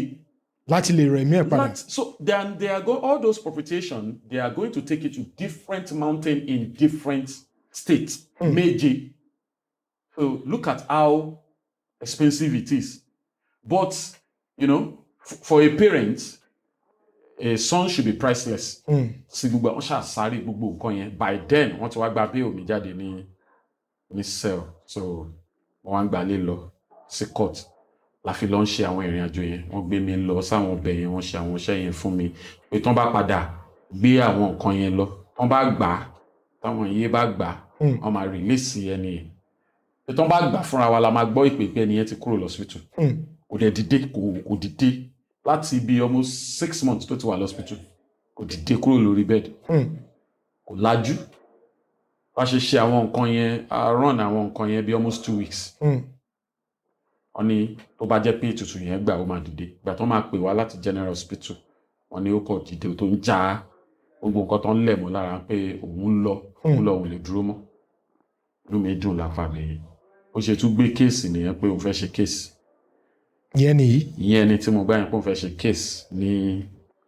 Láti lè rẹ̀mí ẹ̀ padà. So then they are go all those propitiation, they are going to take it to different mountain in different states. Méje. So look at how expensive it is. But for a parent, a son should be priceless. Sí gbogbo àwọn ṣáà sáré gbogbo nǹkan yẹn, by then wọ́n ti wá gba bail mi jáde ní cell. So wọ́n wá ń gbalé lọ sí court, la fi lọ ń ṣe àwọn ìrìn àjò yẹn. Wọ́n gbé mi lọ sáwọn ọbẹ̀ yẹn, wọ́n ṣe àwọn iṣẹ́ yẹn fún mi pé tán bá padà gbé àwọn nǹkan yẹn lọ, tán bá gbà á, táwọn yẹn bá gbà á, wọ́n máa release ẹni yẹn. Pé tán bá gbà fúnra wa la máa gbọ́ ìpè pé ẹni yẹn ti kúrò lọ́sibítù. Kò dẹ̀ dìde, kò dìde láti bí almost 6 months tó ti wà lọ́sibítù. Kò dìde kúrò lórí bed, kò lajú. Bá ṣe ṣe àwọn nǹkan yẹn, a run àwọn nǹkan yẹn bí almost 2 weeks. Wọ́n ní tó bá jẹ́ pé ètùtù yẹn gbà, ó máa dìde. Ìgbà tó máa pè wá láti general hospital, wọ́n ní ó kọ̀ dìde, tó ń já gbogbo nǹkan tó ń lẹ̀ mọ́ lára pé òun ń lọ, òun lọ, òun lè dúró mọ́. Inú mi dùn lápá mi. Ó ṣe tún gbé case nìyẹn pé òun fẹ́ ṣe case. Ìyẹn nìyí. Ìyẹn ẹni tí mo gbá yẹn pé òun fẹ́ ṣe case ní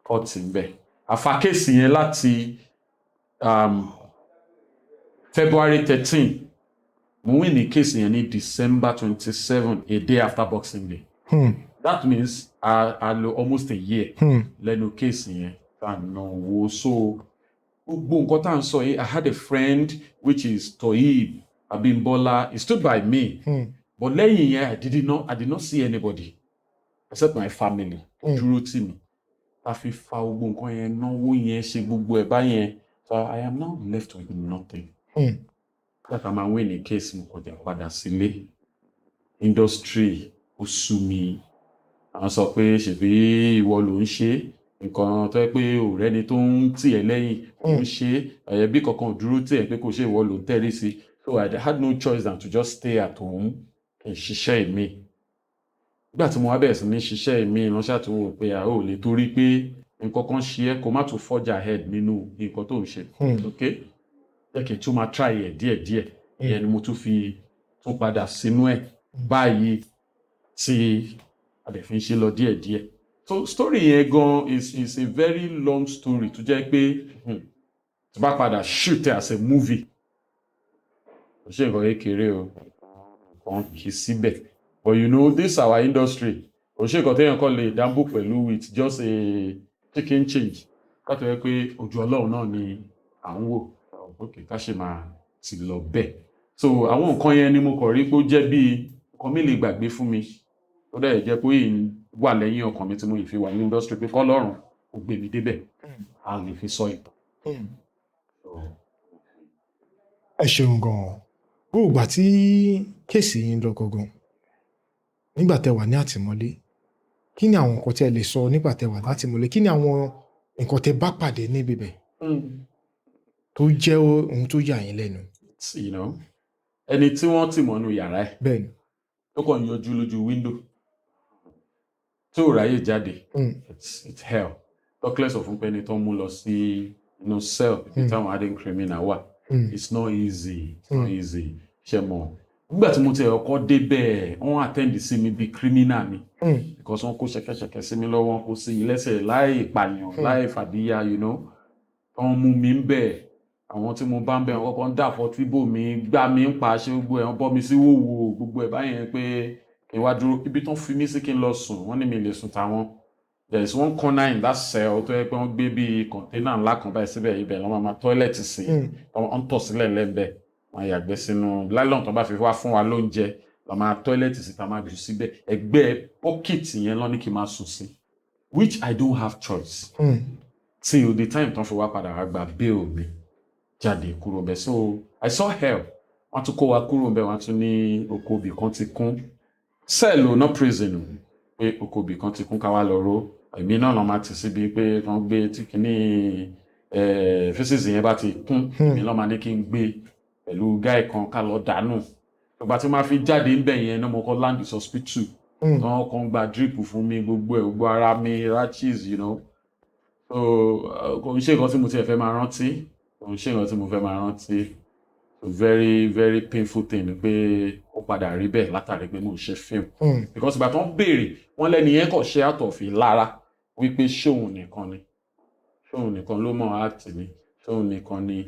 kóòtù ń bẹ̀. Àfa case yẹn láti February 13. Mo win ní case yẹn ní December 27, a day after Boxing Day. That means I lò almost a year lẹ́nu case yẹn tá à ń ná owó. So gbogbo nǹkan tá à ń sọ yìí, I had a friend which is Toyib Abimbola. He stood by me. But lẹ́yìn yẹn, I did not see anybody except my family. Dúró tì mí ta fi fa gbogbo nǹkan yẹn, náwó yẹn, ṣe gbogbo ẹ̀ báyẹn. So I am now left with nothing. Nígbà tá a máa win ní case, mo kọjá padà sílé. Industry ó sú mi. Àwọn sọ pé ṣèbí ìwọ ló ń ṣe nǹkan tó yẹ pé ọ̀rẹ́ ni tó ń tì ẹ́ lẹ́yìn, ó ń ṣe ẹ̀yẹ bí kankan ò dúró tì ẹ́ pé kò ṣe, ìwọ ló ń tẹ̀lé sí. So I had no choice than to just stay at home kí n ṣiṣẹ́ mi. Nígbà tí mo wá bẹ̀rẹ̀ sí ní ṣiṣẹ́ mi, ìránṣẹ́ àti wò pé a ò lè torí pé Nǹkan kan ṣe ẹ́, kó má tún forge ahead nínú nǹkan tó ń ṣe. Ok, jẹ́ kí n tún máa try ẹ̀ díẹ̀díẹ̀. Ìyẹn ni mo tún fi tún padà sínú ẹ̀ báyìí tí a dẹ̀ fi ń ṣe lọ díẹ̀díẹ̀. So story yẹn gan is a very long story tó jẹ́ pé tí bá padà shoot ẹ̀ as a movie, kò ṣe nǹkan kékeré o, nǹkan kì í síbẹ̀. But you know this our industry, kò ṣe nǹkan téèyàn kàn lè dáńbò pẹ̀lú with just a chicken change. Ká tó yẹ pé ojú Ọlọ́run náà ni à ń wò, ok, ká ṣe máa ti lọ bẹ́ẹ̀. So àwọn nǹkan yẹn ni mo kàn rí pé ó jẹ́ bíi nǹkan mi lè gbàgbé fún mi, ó dẹ̀ jẹ́ pé èyí wà lẹ́yìn ọkàn mi tí mo yìí fi wà ní industry, pé kọ́lọ́run ó gbé mi débẹ̀, a lè fi sọ ìtàn. So, Ẹ ṣeun gan-an. Gbogbo ìgbà tí case yìí ń lọ gangan, nígbà tẹ́ wà ní àtìmọ́lé, kí ni àwọn nǹkan tí ẹ lè sọ nígbà tẹ́ wà látìmọ́lé? Kí ni àwọn nǹkan tẹ́ bá pàdé níbi bẹ̀ tó jẹ́ ohun tó yà yín lẹ́nu? Ẹni tí wọ́n tì mọ́nú yàrá ẹ̀ tó kàn yọjú lójú window, tí ò ráyè jáde, it's hell. Talk less of pé ẹni tó ń mú lọ sí inú cell ibi táwọn hardened criminal wà. It's not easy, it's not easy. Ṣe mọ̀, nígbà tí mo ti ọkọ débẹ̀, wọ́n attend sí mi bíi criminal ni, because wọ́n kó ṣẹ̀kẹ̀ṣẹ̀kẹ̀ sí mi lọ́wọ́, wọ́n kó sí mi lẹ́sẹ̀ láì pààyàn, láì fàdíyà. Wọ́n mú mi ń bẹ̀, àwọn tí mo bá ń bẹ̀, wọ́n kọ́kọ́ ń dà fọtí bò mí, gbá mi ń pa, ṣe gbogbo ẹ̀, wọ́n bọ́ mi sí wòwò, gbogbo ẹ̀ báyẹn, pé kí n wá dúró ibi tán fi mí sí, kí n lọ sùn. Wọ́n ní mi lè sùn táwọn. There is one corner in that cell tó yẹ pé wọ́n gbé bíi container ńlá kan báyìí síbẹ̀. Ibẹ̀ lọ́n máa toilet sí. Wọ́n ń tọ̀ sílẹ̀ lẹ́ńbẹ̀, wọ́n yàgbẹ́ sínú nylon tó bá fi wá fún wa lóúnjẹ, lọ́n máa toilet sí, tá máa jù síbẹ̀. Ẹgbẹ́ pocket yẹn lọ́n ní kí n máa sùn sí, which I don't have choice till the time tán fi wá padà wá gba bail mi jáde kúrò bẹ́ẹ̀. So I saw hell. Wọ́n tún kó wa kúrò bẹ́ẹ̀, wọ́n tún ní oko ibì kan ti kún, cell o, not prison o, pé oko ibì kan ti kún, ká wá lọ ró. Èmi náà lọ́ọ́ máa tì síbi pé wọ́n gbé tí kìíní feces yẹn bá ti kún, èmi lọ́ọ́ máa ní kí n gbé pẹ̀lú guy kan ká lọ dànù. Ìgbà tí wọ́n máa fi jáde ńbẹ̀ yẹn náà, mo kọ́ land hospital. Wọ́n kàn gba drip fún mi, gbogbo ẹ̀, gbogbo ara mi rashes. So kò ń ṣe nǹkan tí mo tiẹ̀ fẹ́ máa rántí, kò ń ṣe nǹkan tí mo fẹ́ máa rántí. So very very painful thing ni pé ó padà rí bẹ́ẹ̀ látàrí pé mò ń ṣe fíìmù, because ìgbà tó ń béèrè, wọ́n lẹ́ni yẹn kàn ṣe out of ìlara wípé ṣóun nìkan ni, ṣóun nìkan ló mọ̀ act ni, ṣóun nìkan ni.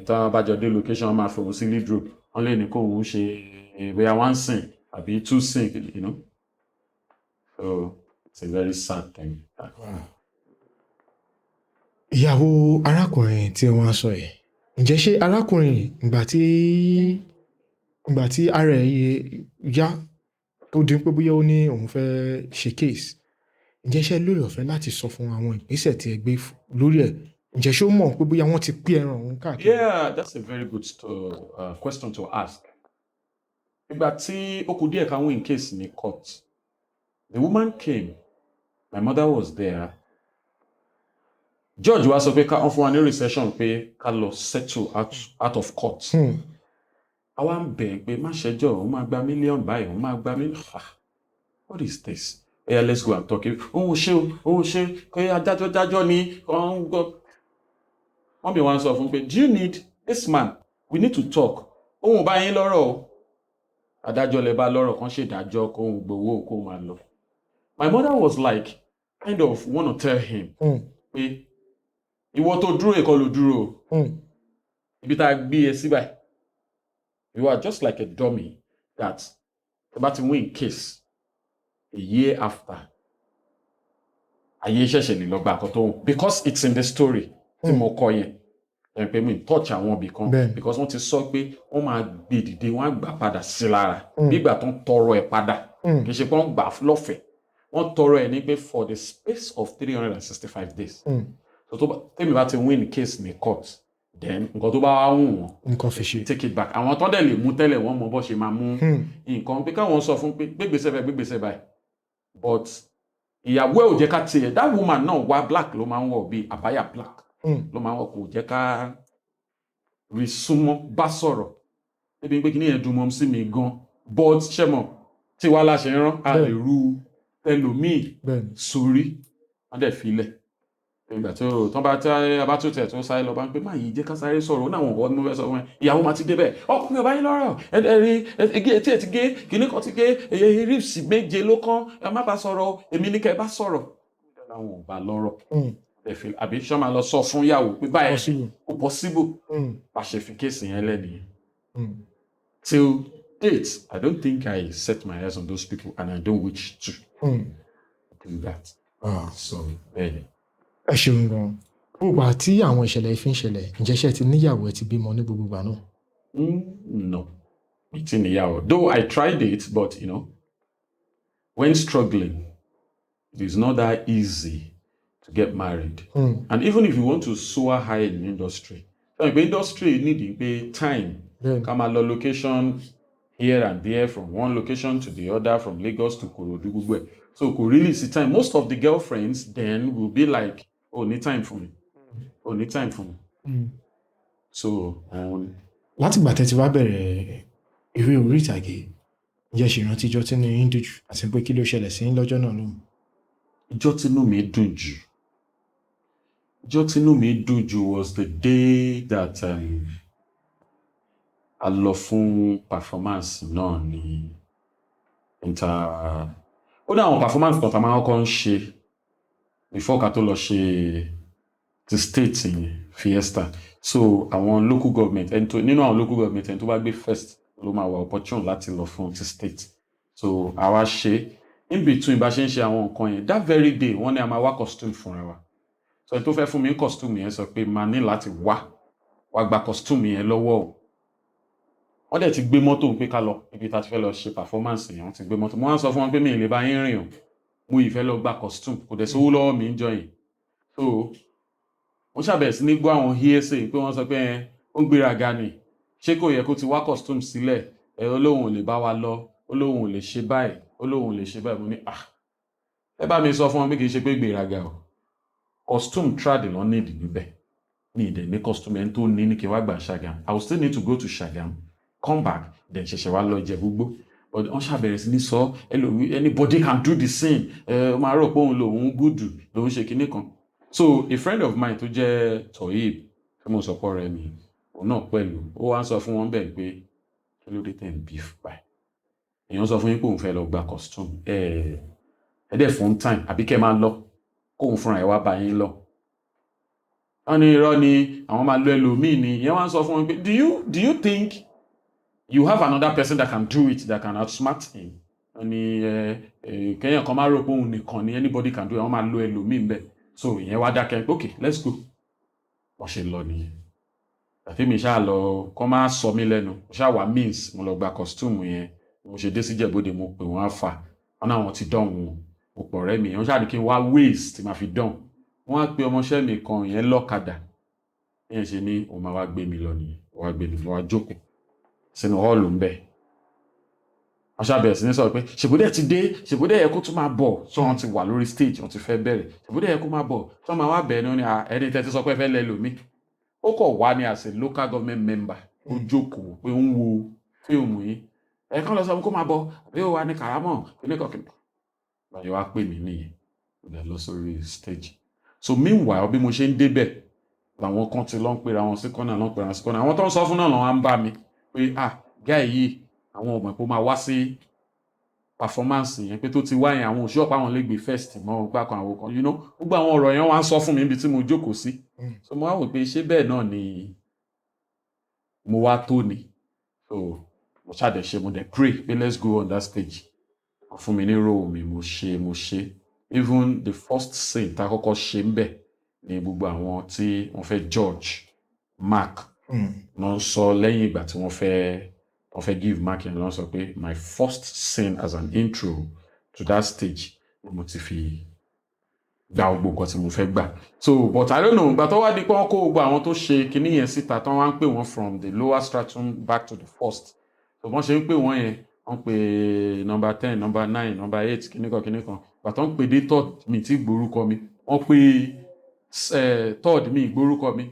Tá a bá jọ dé location, wọ́n máa fòun sí lead role, wọ́n lè ní kóun ṣe bóyá one scene àbí two scene. So it's a very sad thing. Ìyàwó arákùnrin tí wọ́n sọ yìí, ǹjẹ́ ṣé arákùnrin yìí, ìgbà tí ara ẹ̀ yá, tó di pé bóyá ó ní òun fẹ́ ṣe case, ǹjẹ́ ṣé lórí ọ̀fẹ́ láti sọ fún àwọn ìgbésẹ̀ tí ẹ gbé lórí ẹ̀? Ǹjẹ́ ṣé ó mọ̀ pé bóyá wọ́n ti pín ẹran òun káàkiri? Yeah, that's a very good question to ask. Ìgbà tí ó kù díẹ̀ ká win case ní court, the woman came, my mother was there. Judge wa sọ pé ká wọ́n fún wa ní recession, pé ká lọ settle out of court. Àwa ń bẹ̀ pé má ṣẹjọ́, òun máa gba mílíọ̀nù báyìí, òun máa gba mílíọ̀nù. Ah, what is this? Yeah, let's go and talk. Òun ò ṣe o, òun ò ṣe pé adájọ́ dájọ́ ni òun gbọ́. Wọ́n bí wọ́n sọ fún pé, "Do you need this man? We need to talk." Òun ò bá yín lọ́rọ̀ o, adájọ́ lè bá lọ́rọ̀ kan ṣèdájọ́, kóun gbowó, kó máa lọ. My mother was like, kind of wanna tell him pé ìwọ tó dúró ìkọ́ ló dúró o, ibi tá a gbé ẹ sí báyìí, you are just like a dummy that tó bá ti win case a year after, ayé ṣẹ̀ṣẹ̀ lè lọ gba àkọ́ tó ń, because it's in the story tí mo kọ yẹn ẹ̀ pé mi touch àwọn ibì kan, because wọ́n ti sọ pé wọ́n máa gbé dìde, wọ́n á gbà padà sí lára, bí ìgbà tó ń tọrọ ẹ̀ padà. Kì í ṣe pé wọ́n gbà lọ́fẹ̀ẹ́, wọ́n tọrọ ẹ̀ ní pé for the space of 365 days. So tó bá tèmi bá ti win case ní court, then nǹkan tó bá wá wù wọ́n, Nǹkan fi ṣe. take it back. Àwọn tó dẹ̀ lè mú tẹ́lẹ̀, wọ́n mọ bó ṣe máa mú nǹkan, pé káwọn sọ fún pé gbégbèsè báyìí, gbégbèsè báyìí. But ìyàwó ẹ̀ ò jẹ́ ká tiẹ̀. That woman náà wá, black ló máa ń wọ̀, bíi àbáyà black ló máa ń wọ̀. Kò jẹ́ ká rí súnmọ́ bá sọ̀rọ̀ débi pé kíní yẹn dùn mọ́ sí mi gan. But ṣe mọ̀ tí wàá láṣẹ rán a lè ru ẹlòmíì sórí, wọ́n dẹ̀ filẹ̀. Ìgbà tó tán bá tí a bá tó tẹ̀ tó sáré lọ bá ń pè máa yìí, jẹ́ ká sáré sọ̀rọ̀. Ó ní àwọn nǹkan tí mo fẹ́ sọ fún ẹ. Ìyàwó máa ti débẹ̀, ọkùnrin ọba yín lọ́rọ̀ ẹ rí ẹ, etí ẹ ti gé, kìnní kan ti gé, ẹyẹ ribs méje ló kán. Ẹ má bá sọ̀rọ̀, èmi ní kẹ́ ẹ bá sọ̀rọ̀. Láwọn ò bá lọ́rọ̀. Ẹ fi àbí ṣọ́ máa lọ sọ fún ìyàwó pé báyìí? Possible. Kò possible. Bá ṣe fi case yẹn lẹ́nìyẹn. Till date, I don't think I set my eyes on those people and I don't wish to do that. So bẹ́ẹ̀ ni. Ẹ ṣeun gan. Gbogbo àti àwọn ìṣẹ̀lẹ̀ yìí fi ń ṣẹlẹ̀, ǹjẹ́ ṣé ẹ ti níyàwó, ẹ ti bímọ ní gbogbo ìgbà náà? No, it's in níyàwó. Though I tried it, but when struggling, it is not that easy to get married. And even if you want to soar high in the industry, like the industry need pé time. Ká máa lọ location here and there, from one location to the other, from Lagos to Korodu, gbogbo ẹ̀. So kò really sí time. Most of the girlfriends then will be like, "Oh, ní time fún mi, oh, ní time fún mi." So òun. Látìgbà tẹ́ ti wá bẹ̀rẹ̀ eré orí ìtàgé, ǹjẹ́ ṣe ìrántí ijọ́ tí inú yín dùn jù, àti pé kí ló ṣẹlẹ̀ sí yín lọ́jọ́ náà lóhùn? Ìjọ́ tínú mi dùn jù, ìjọ́ tínú mi dùn jù was the day that a lọ fún performance náà ní inter. Ó ní àwọn performance kan tá a máa ń kọ́kọ́ ń ṣe before ká tó lọ ṣe ti state yẹn, fiesta. So àwọn local government, ẹni tó nínú àwọn local government, ẹni tó bá gbé first ló máa wà opportune láti lọ fún ti state. So àwa ṣe in between, bá ṣe ń ṣe àwọn nǹkan yẹn, that very day, wọ́n ní a máa wá costume fúnra wa. So ẹni tó fẹ́ fún mi ní costume yẹn sọ pé máa ní láti wá gba costume yẹn lọ́wọ́ o. Wọ́n dẹ̀ ti gbé mọ́tò pé ká lọ ibi tá a ti fẹ́ lọ ṣe performance yẹn. Wọ́n ti gbé mọ́tò. Mo wá sọ fún wọn pé mi ì lè bá yín rìn o, mo yìí fẹ́ lọ gba costume, kò dẹ̀ sówó lọ́wọ́ mi ń jọ yìí. So wọ́n ṣàbẹ̀rẹ̀ sí ní gbọ́ àwọn hearsay pé wọ́n sọ pé ẹ ó ń gbéraga ni, ṣé kò yẹ kó ti wá costume sílẹ̀ ẹ, ó lóun ò lè bá wa lọ, ó lóun ò lè ṣe báyìí, ó lóun ò lè ṣe báyìí. Mo ní, "Ah, ẹ bá mi sọ fún wọn pé kì í ṣe pé gbéraga o, costume trad lọ nídìí níbẹ̀ ní ìdẹ̀ ní costume, ẹni tó ní ní kí n wá gbà Ṣàgàm. I will still need to go to Ṣàgàm, come back, then ṣẹ̀ṣẹ̀ wá lọ Ìjẹ̀bú-Igbó." But wọ́n ṣàbẹ̀rẹ̀ sí ní sọ, ẹlòmí, anybody can do the same. Ẹ ó máa rò pé òun lòun gùdù lòun ṣe kinní kan. So a friend of mine tó jẹ́ Toyib, tí mo sọ pọ̀ rẹ̀ mi, òun náà pẹ̀lú, ó wá ń sọ fún wọn bẹ́ẹ̀ pé kí ló dé tẹ̀ ń beef báyìí? Èèyàn sọ fún yín pé òun fẹ́ lọ gba costume, ẹ ẹ dẹ̀ fún time, àbí kẹ́ máa lọ, kóun fúnra ẹ̀ wá bá yín lọ. Wọ́n ní irọ́ ni, àwọn máa lo ẹlòmíì ni. Ìyẹn wá ń sọ fún wọn pé do you think you have another person that can do it, that can outsmart him? Wọ́n ní ẹ ẹ kẹ́yìn kan máa rò pé òun nìkan ni, anybody can do it, wọ́n máa lo ẹlòmíì ń bẹ̀. So ìyẹn wá dákẹ́ pé okay, let's go. Wọ́n ṣe lọ nìyẹn. Àti mi ṣáà lọ, kọ́ máa sọ mí lẹ́nu, mo ṣáà wá means, mo lọ gba costume yẹn. Mo ṣe dé sí Ìjẹ̀bú-Òde, mo pè wọ́n á fà wọ́n náà, wọ́n ti dán wọn. Mo pọ̀ ọ̀rẹ́ mi, wọ́n ṣáà ní kí n wá ways tí màá fi dán. Wọ́n á pe ọmọọṣẹ́ mi kan yẹn lọ́kadà. Yẹn ṣe ní òun máa wá gbé mi lọ nìyẹn. Wá gbé mi lọ, wá jókòó sínú hall ń bẹ̀. Wọ́n ṣàbẹ̀rẹ̀ sí ní sọ̀rọ̀ pé ṣèbúdẹ̀ ti dé, ṣèbúdẹ̀ yẹ kó tún máa bọ̀. So wọ́n ti wà lórí stage, wọ́n ti fẹ́ bẹ̀rẹ̀, ṣèbúdẹ̀ yẹ kó máa bọ̀ tí wọ́n máa wá bẹ̀rẹ̀ ní ẹni tẹ́ ti sọ pé ẹ fẹ́ lẹ lòmí. Ó kọ̀ wá ní as a local government member, ó jókòó pé ó ń wo fíìmù yìí. Ẹ kàn lọ sọ fún kó máa bọ̀, àbí ó wà ní kàrámọ̀ kíníkan kíníkan báyìí. Wá pè mí nìyẹn, mo dẹ̀ lọ sórí stage. So meanwhile, bí mo ṣe ń débẹ̀, làwọn kan ti lọ ń pera wọn sí kọ́nà, lọ ń pera wọn sí kọ́nà. Àwọn tó ń sọ fún náà lọ́wọ́ ń bá mi pé, ah, guy yìí, àwọn ọmọ ìpò máa wá sí performance yẹn, pé tó ti wá yẹn, àwọn òṣìṣẹ́ ọ̀pá àwọn lè gbé first mọ́ ọgbà kan, àwọn kan, gbogbo àwọn ọ̀rọ̀ yẹn wá ń sọ fún mi níbi tí mo jókòó sí. So mo wá wò pé ṣé bẹ́ẹ̀ náà ni mo wá tó ni. So mo ṣàdẹ̀ ṣe, mo dẹ̀ pray pé let's go on that stage. Wọ́n fún mi ní role mi, mo ṣe, mo ṣe. Even the first scene tá a kọ́kọ́ ṣe ń bẹ̀ ni gbogbo àwọn tí wọ́n fẹ́ judge mark ló ń sọ lẹ́yìn ìgbà tí wọ́n fẹ́ give mark yẹn, ló ń sọ pé my first scene as an intro to that stage ni mo ti fi gba gbogbo nǹkan tí mo fẹ́ gbà. So but I don't know, ìgbà tó wá di pé wọ́n kó gbogbo àwọn tó ṣe kinní yẹn síta tán, wá ń pè wọ́n from the lower stratum back to the first. So wọ́n ṣe ń pè wọ́n yẹn, wọ́n pè number 10, number 9, number 8, kinní kan kinní kan. Ìgbà tó ń pè dé third, mi ti gbórúkọ mi. Wọ́n pè third, mi gbórúkọ mi.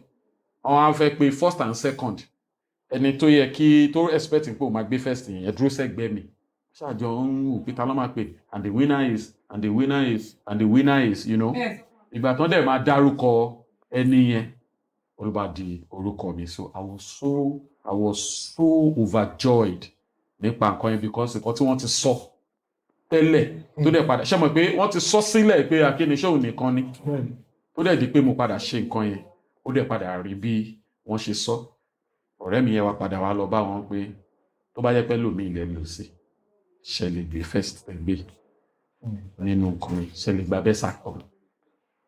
Wọ́n á fẹ́ pé first and second. Ẹni tó yẹ kí tó expect pé òun máa gbé first yẹn dúró sẹ́gbẹ̀ẹ́ mi, ṣáàjọ ń wù pé ta ló máa pè, and the winner is, and the winner is, and the winner is. Ìgbà tán dẹ̀ máa dárúkọ ẹni yẹn, ó ló bá di orúkọ mi. So I was so overjoyed nípa nǹkan yẹn, because nǹkan tí wọ́n ti sọ tẹ́lẹ̀ tó dẹ̀ padà ṣe mọ̀ pé wọ́n ti sọ sílẹ̀ pé akíní ṣé òun nìkan ni, tó dẹ̀ di pé mo padà ṣe nǹkan yẹn, ó dẹ̀ padà rí bí wọ́n ṣe sọ. Ọ̀rẹ́ mi yẹn wá padà wá lọ bá wọn pé tó bá jẹ́ pé lòmíì lẹ lò sí, ṣe lè gbé first gbé nínú nǹkan yẹn, ṣe lè gba best actor?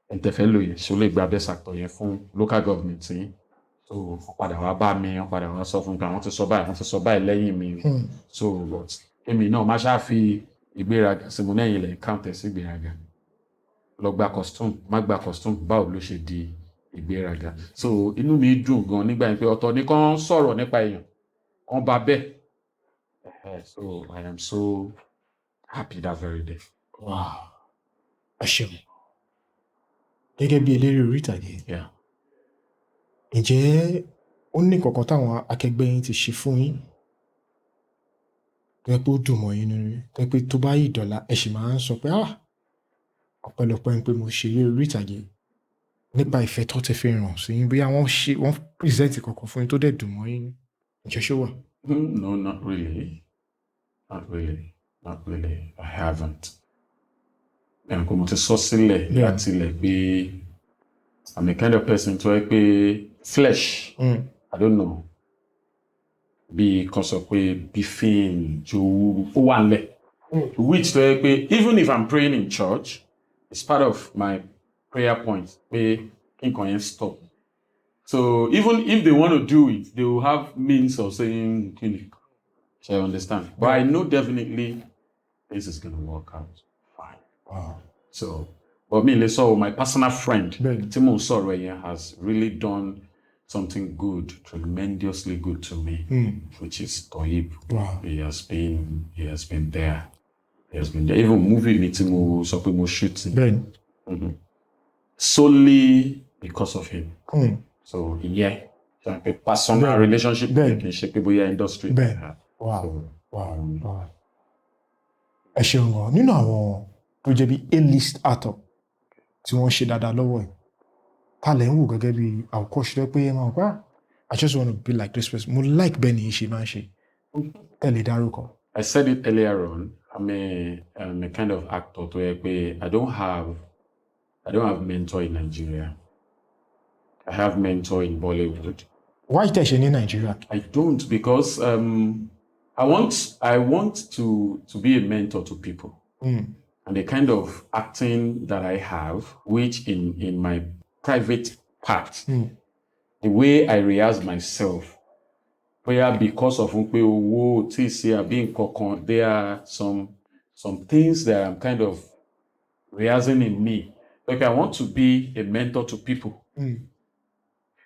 Ẹ̀ tẹ̀fẹ́ lò yẹn, ṣe ó lè gba best actor yẹn fún local government yín? So wọ́n padà wá bá mi, wọ́n padà wá sọ fún mi pé àwọn ti sọ báyìí, wọ́n ti sọ báyìí lẹ́yìn mi. So but èmi náà má ṣáà fi ìgbéraga sí mo lẹ́yìn ilẹ̀ count ẹ̀ sí ìgbéraga. Lọ gba costume, má gba costume, báwo ló ṣe di ìgbéraga? So inú mi dùn gan nígbà yẹn pé ọ̀tọ̀ ní kàn sọ̀rọ̀ nípa èèyàn kàn bá bẹ́ẹ̀. So I am so happy that very day. Wow, ẹ ṣeun. Gẹ́gẹ́ bí eléré orí ìtàgé, ǹjẹ́ ó ní kankan táwọn akẹgbẹ́ yín ti ṣe fún yín tó yẹ pé ó dùn mọ́ yín nínú rí, tó yẹ pé tó bá yìí dọ̀la, ẹ sì máa ń sọ pé, "Ah, ọpẹ́lọpẹ́ ń pé mo ṣe eré orí ìtàgé," nípa ìfẹ́ tó ti fi hàn sí yín, bóyá wọ́n ṣe, wọ́n present kankan fún yín tó dẹ̀ dùn mọ́ yín? Ǹjẹ́ ṣó wà? No, not really. Not really. Not really. I haven't. Ẹ̀rùn mo ti sọ sílẹ̀ láti ilẹ̀ pé I'm a kind of person tó yẹ pé flesh, I don't know, bí kan sọ pé beefing, jowú, ó wà nílẹ̀. Which tó yẹ pé even if I'm praying in church, it's part of my prayer point pé kí nǹkan yẹn stop. So even if they want to do it, they will have means of saying kini. So I understand. But I know definitely this is gonna work out fine. So, but me, let's my personal friend, tí mò ń sọ̀rọ̀ yẹn, has really done something good, tremendously good to me, which is Toyib. He has been there. He has been there. Even movie mi tí mo sọ pé mo shoot solely because of him. So ìyẹn ṣe pé personal relationship, kì í ṣe pé bóyá industry. Bẹ́ẹ̀ni. Wow. Ẹ ṣeun gan. Nínú àwọn tó jẹ́ bí A-list actor tí wọ́n ṣe dáadáa lọ́wọ́ ẹ̀, ta lẹ̀ ń wò gẹ́gẹ́ bí àwòkọ́ṣe tó pé ẹ máa gbá, "I just want to be like this person, mo like bẹ́ẹ̀ ni ṣe máa ń ṣe," ẹ lè dárúkọ? I said it earlier on. I'm a kind of actor tó yẹ pé I don't have mentor in Nigeria. I have mentor in Bollywood. Why tẹ̀ ṣe ní Nàìjíríà? I don't, because I want to be a mentor to people. And the kind of acting that I have, which in my private part, the way I rehearse myself, bóyá because of pé owó tí ì sí àbí nǹkan kan, there are some things that I'm kind of rehearsing in me. Like, I want to be a mentor to people,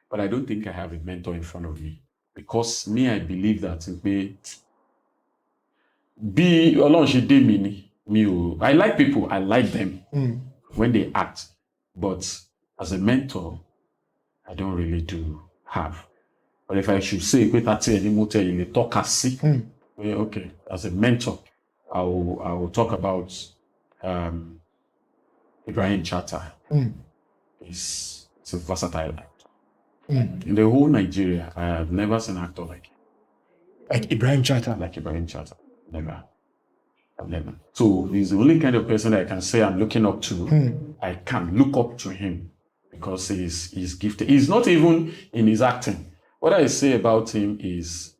but I don't think I have a mentor in front of me, because me, I believe that pé bí Ọlọ́run ṣe dé mi ni mi ò, I like people, I like them when they act, but as a mentor, I don't really do have. But if I should say pé tàtí ẹni mo tẹ ilé tọ́ka sí pé, okay, as a mentor, I will talk about Ibrahim Chatta. He's a versatile actor. In the whole Nigeria, I have never seen an actor like him. Like Ibrahim Chatta? Like Ibrahim Chatta. Never. I've never. So he's the only kind of person I can say I'm looking up to. I can look up to him because he's gifted. He's not even in his acting. What I say about him is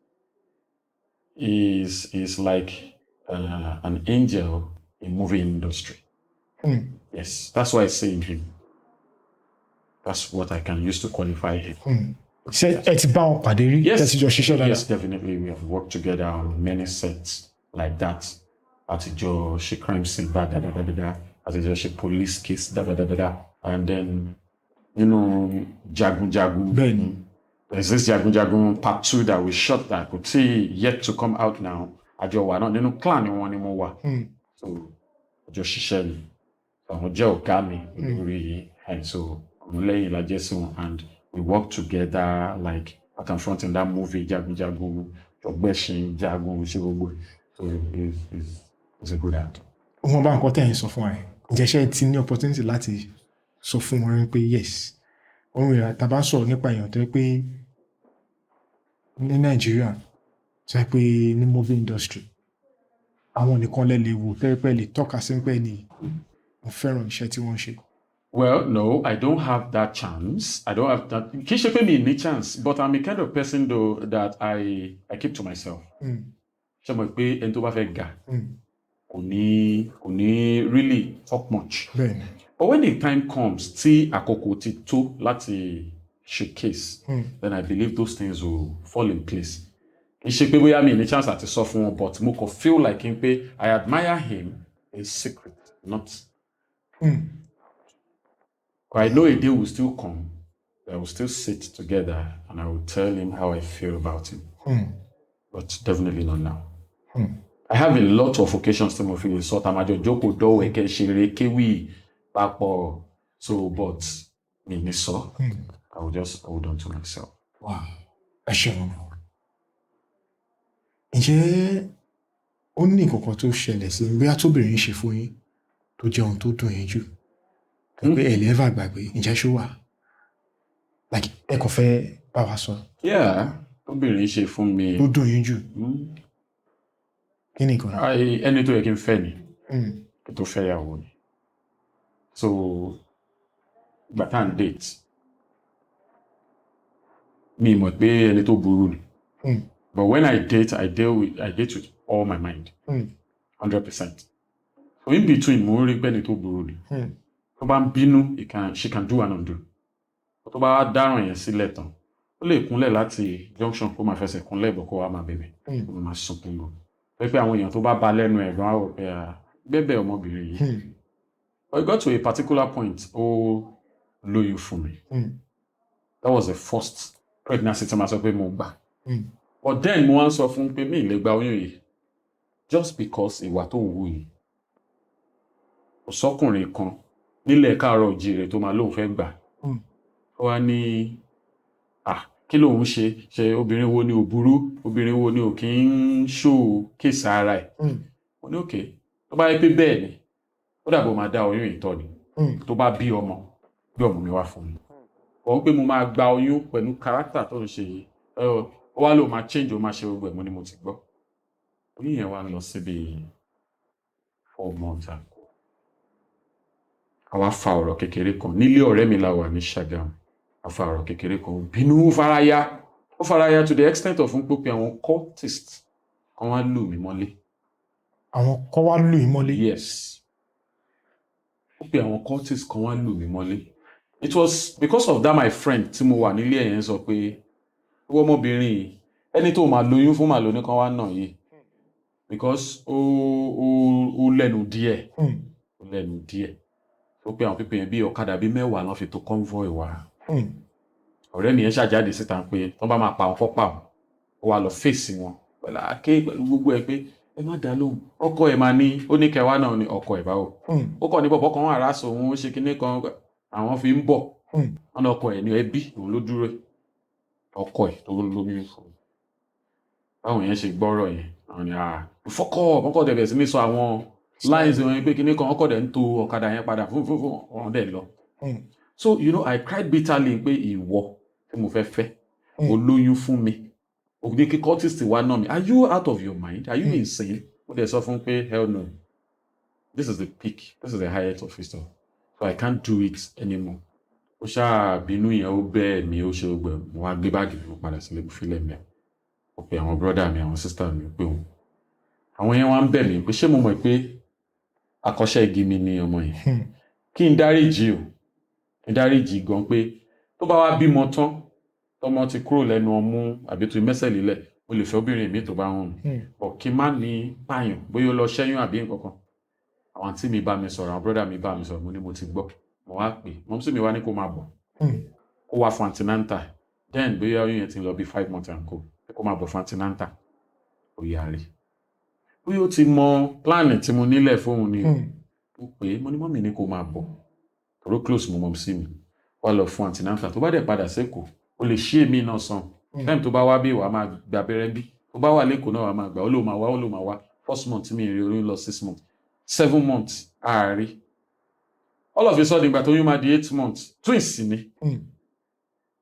like an angel in movie industry. Yes, that's why I say in him. That's what I can use to qualify him. Ṣé ẹ ti bá wọn pàdé rí? Yes. Ẹ ti jọ ṣiṣẹ́ dáadáa? Yes, definitely. We have worked together on many sets like that. Àtijọ́ ṣe crime scene bá da da da da da. Àtijọ́ ṣe police case da da da da da. And then, Jagun Jagun. There's this Jagun Jagun part 2 that we shot that could see yet to come out now. Àjọ wà náà nínú clan wọn ni mo wà. So, àjọ ṣiṣẹ́ ni. Àwọn jẹ́ ọ̀gá mi lórí, and so ọmọlẹ́yìn la jẹ́ sí wọn, and we work together like back and front in that movie Jagun Jagun, Ọgbẹ́sìn Jagun, ṣe gbogbo. So he's a good actor. Wọn bá nǹkan tẹ̀ ń sọ fún wa yẹn, ǹjẹ́ ṣé ẹ ti ní opportunity láti Sọ fún wọn pé yes, òun ìrà tá a bá sọ̀rọ̀ nípa èèyàn tó yẹ pé ní Nàìjíríà, tó yẹ pé ní movie industry, àwọn nìkan lẹ lè wò tó yẹ pé lè tọ́ka sí pé ní mo fẹ́ràn iṣẹ́ tí wọ́n ń ṣe? Well, no, I don't have that chance. I don't have that. Kì í ṣe pé mi ní chance, but I'm a kind of person though that I keep to myself. Ṣé mo pé ẹni tó bá fẹ́ ga kò ní really talk much. But when the time comes tí àkókò ti tó láti showcase, then I believe those things will fall in place. Kì í ṣe pé bóyá mi ní chance àti sọ fún wọn, but mo kàn feel like n pé I admire him in secret, not. I know a day will still come that we'll still sit together and I will tell him how I feel about him. But definitely not now. I have a lot of occasions tí mo fi lè sọ, tá a máa jọ jókòó, dọ́wẹ̀kẹ́, ṣeré, kéwì papọ̀. So, but mi ní sọ. I will just hold on to myself. Wow. Ẹ ṣeun. Ǹjẹ́ ó ní nǹkan kan tó ṣẹlẹ̀ sí bóyá tóbìnrin ṣe fún yín tó jẹ́ ohun tó dùn yín jù? Tó pé ẹ lè ever gbàgbé, ǹjẹ́ ṣó wà? Like ẹ kàn fẹ́ bá wa sọ. Yeah, obìnrin ṣe fún mi. Tó dùn yín jù. Kí ni nǹkan náà? Ẹni tó yẹ kí n fẹ́ ni, kí n tó fẹ́ yàwó ni. So, ìgbà tá à ń date, mi mọ̀ pé ẹni tó burú ni. But when I date, I date with all my mind. 100%. So in between, mo ń rí pé ẹni tó burú ni. Tó bá ń bínú, she can do and undo. Tó bá wá dáràn yẹn sílẹ̀ tán, ó lè kúnlẹ̀ láti junction, kó máa fẹsẹ̀ kúnlẹ̀ bọ̀, kó wá máa bẹ̀bẹ̀. Kó máa sunkún lọ. Pé àwọn èèyàn tó bá ba lẹ́nu ẹ̀ gan á rò pé, ah, gbẹ́bẹ̀ ọmọbìnrin yìí. But it got to a particular point, ó lóyún fún mi. That was the first pregnancy tí màá sọ pé mo gbà. But then mo wá ń sọ fún pé mi ì lè gba oyún yìí just because ìwà tó ń wù yìí. Kò sọ́kùnrin kan nílẹ̀ káàárọ̀ òjíire tó máa lóun fẹ́ gbà. Ó wá ní, ah, kí lòun ṣe? Ṣe obìnrin wo ni ò burú? Obìnrin wo ni ò kí ń ṣó case ara ẹ̀? Mo ní okay. Tó bá yẹ pé bẹ́ẹ̀ ni, ó dàbí ó máa dá oyún yìí tọ́ ni. Tó bá bí ọmọ, bí ọmọ mi wá fún mi. Kò ń pé mo máa gba oyún pẹ̀lú character tó ń ṣe yìí. Ó wá lóun máa change, ó máa ṣe gbogbo ẹ̀, mo ní mo ti gbọ́. Oyún yẹn wá lọ síbi 4 months ago. A wá fa ọ̀rọ̀ kékeré kan. Nílé ọ̀rẹ́ mi la wà ní Ṣàgámù. A fa ọ̀rọ̀ kékeré kan. Ó bínú, ó faraya. Ó faraya to the extent of ń pé àwọn cultist kan wá lù mí mọ́lé. Àwọn kan wá lù yín mọ́lé? Yes. Ó pe àwọn cultist kan wá lù mí mọ́lé. It was because of that my friend tí mo wà nílé ẹ̀ yẹn sọ pé, ìwọ ọmọbìnrin yìí, ẹni tó máa lóyún fún màá lóní kan wá nà yìí. Because ó lẹ́nu díẹ̀. Ó lẹ́nu díẹ̀. Ó pe àwọn pípé yẹn, bí ọ̀kadà bí 10 ló fi tó convoy wá. Ọ̀rẹ́ mi yẹn ṣàjáde síta pé tí wọ́n bá máa pa àwọn kọ́ pa àwọn. Ó wá lọ fèsì wọn pẹ̀lú àáké, pẹ̀lú gbogbo ẹ pé ẹ má dá lóhùn. Ọkọ ẹ̀ máa ní, ó ní kẹwàá náà ni ọkọ ẹ̀ báwo. Ó kàn ní bọ̀bọ̀ kan wà rásọ òun, ó ṣe kinní kan, àwọn fi ń bọ̀. Wọ́n ní ọkọ ẹ̀ ní ẹbí òun ló dúró. Ọkọ ẹ̀ tó lóyún fún un. Báwọn yẹn ṣe gbọ́rọ̀ yẹn, àwọn ni, ah, fọ́kọ̀, wọ́n kọ̀ dẹ̀ bẹ̀rẹ̀ sí ní sọ àwọn lines wọn pé kinní kan, wọ́n kọ̀ dẹ̀ ń to ọ̀kadà yẹn padà fún fún fún wọn dẹ̀ lọ. So, I cried bitterly pé ìwọ tí mo fẹ́ fẹ́, o lóyún fún mi, o ní kí cultist wá nà mí. Are you out of your mind? Are you insane? Mo dẹ̀ sọ fún pé hell no. This is the peak. This is the highest of it all. So I can't do it anymore. Ó ṣáà bínú yẹn, ó bẹ́ẹ̀ mi, ó ṣe gbogbo ẹ̀. Mo wá gbé báàgì mi, mo padà sílé, mo fi lẹ̀ mẹ́. Mo pe àwọn brother mi, àwọn sister mi, pé òun. Àwọn yẹn wá ń bẹ̀ mí pé ṣé mo mọ̀ pé akọ́ṣẹ́ igi mi ni ọmọ yẹn? Kí n dáríjì o. Kí n dáríjì gan pé tó bá wá bímọ tán, tọmọ ti kúrò lẹ́nu ọmú àbí tó mẹ́sẹ̀ lílẹ̀, mo lè fẹ́ obìnrin mi tó bá wù mí. But kí n má ní pààyàn bóyá ó lọ ṣẹ́yún àbí nǹkan kan. Àwọn àǹtí mi bá mi sọ̀rọ̀, àwọn brother mi bá mi sọ̀rọ̀, mo ní mo ti gbọ́. Mo wá pè, mumsy mi wá ní kó máa bọ̀. Kó wá fún antenatal. Then bóyá oyún yẹn ti lọ bí 5 months and co. Kó máa bọ̀ fún antenatal. Ó yarí. Bóyá ó ti mọ plan tí mo nílẹ̀ fóun ni. Mo pè é, mo ní mummy ní kó máa bọ̀. Torí close mo mumsy mi. Wá lọ fún antenatal. Tó bá dẹ̀ padà sékòó, o lè ṣí èmi náà sàn. Time tó bá wá bí, wàá máa gba abẹ́rẹ́ bí. Tó bá wà lẹ́kọ̀ọ́ náà, wàá máa gbà. Ó lóun máa wá, ó lóun máa wá. First month mi rí, oyún lọ 6 months. 7 months, ààrí. All of a sudden, ìgbà tó yún máa di 8 months, twins ni.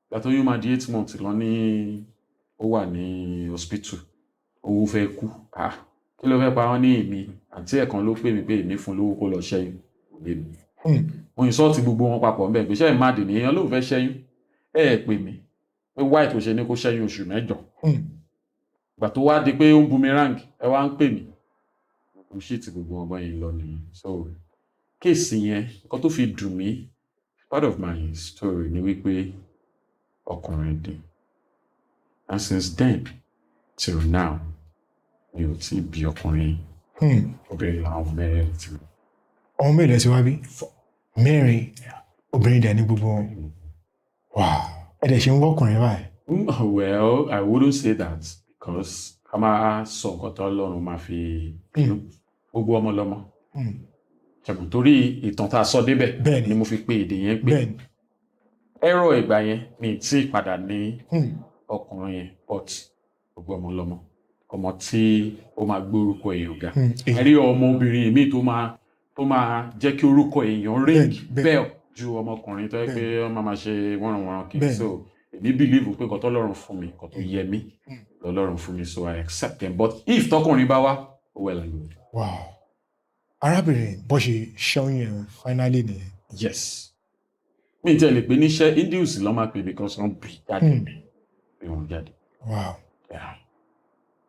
Ìgbà tó yún máa di 8 months lọ ní ó wà ní hospital, owó fẹ́ kú. Ah, kí ló fẹ́ pa wọ́n ní èmi àti ẹ̀kan ló pè mí pé èmi fún lówó kó lọ ṣẹ́yún, kò lè mi. Mo insult gbogbo wọn papọ̀ ńbẹ̀ pé ṣé ẹ̀ má dì ní èèyàn lóun fẹ́ ṣẹ́yún, ẹ̀ ẹ̀ pè mí pé why tó ṣe ní kó ṣẹ́yún oṣù 8. Ìgbà tó wá di pé ó ń boomerang, ẹ wá ń pè mí. Mo shit gbogbo wọn báyìí lọ nìyẹn. So case yẹn, nǹkan tó fi dùn mí, part of my story ni wípé ọkùnrin dín, and since then till now, mi ò tí ì bí ọkùnrin. Obìnrin làwọn mẹ́rin tí mo Ọmọ mélòó ẹ ti wá bí? Mẹ́rin. Obìnrin dẹ̀ ní gbogbo wọn. Wow, ẹ dẹ̀ ṣe ń wọ́kùnrin báyìí? Well, I wouldn't say that, because ká máa sọ nǹkan tó Ọlọ́run máa fi gbogbo ọmọ lọ́mọ. Ṣẹ̀gùn torí ìtàn tá a sọ débẹ̀ ni mo fi pe èdè yẹn pé ẹ̀rọ ìgbà yẹn mi tí ì padà ní ọkùnrin yẹn, but gbogbo ọmọ lọ́mọ, ọmọ tí ó máa gbórúkọ èèyàn ga. Ẹ rí ọmọbìnrin mi tó máa jẹ́ kí orúkọ èèyàn ring bell ju ọmọkùnrin tó yẹ pé wọ́n máa ṣe wọ́nranwọ̀nran kì í. So èmi believe pé nǹkan tọ́lọ́run fún mi, nǹkan tó yẹ mí lọ́lọ́run fún mi, so I accept them. But if tọkùnrin bá wá, well and good. Wow, arábìnrin bó ṣe ṣẹ́yún yẹn finally nìyẹn? Yes, mi tẹ́ lè pè níṣẹ́ induce lọ́ máa pè, because wọ́n bí jáde, bí wọ́n jáde. Yeah.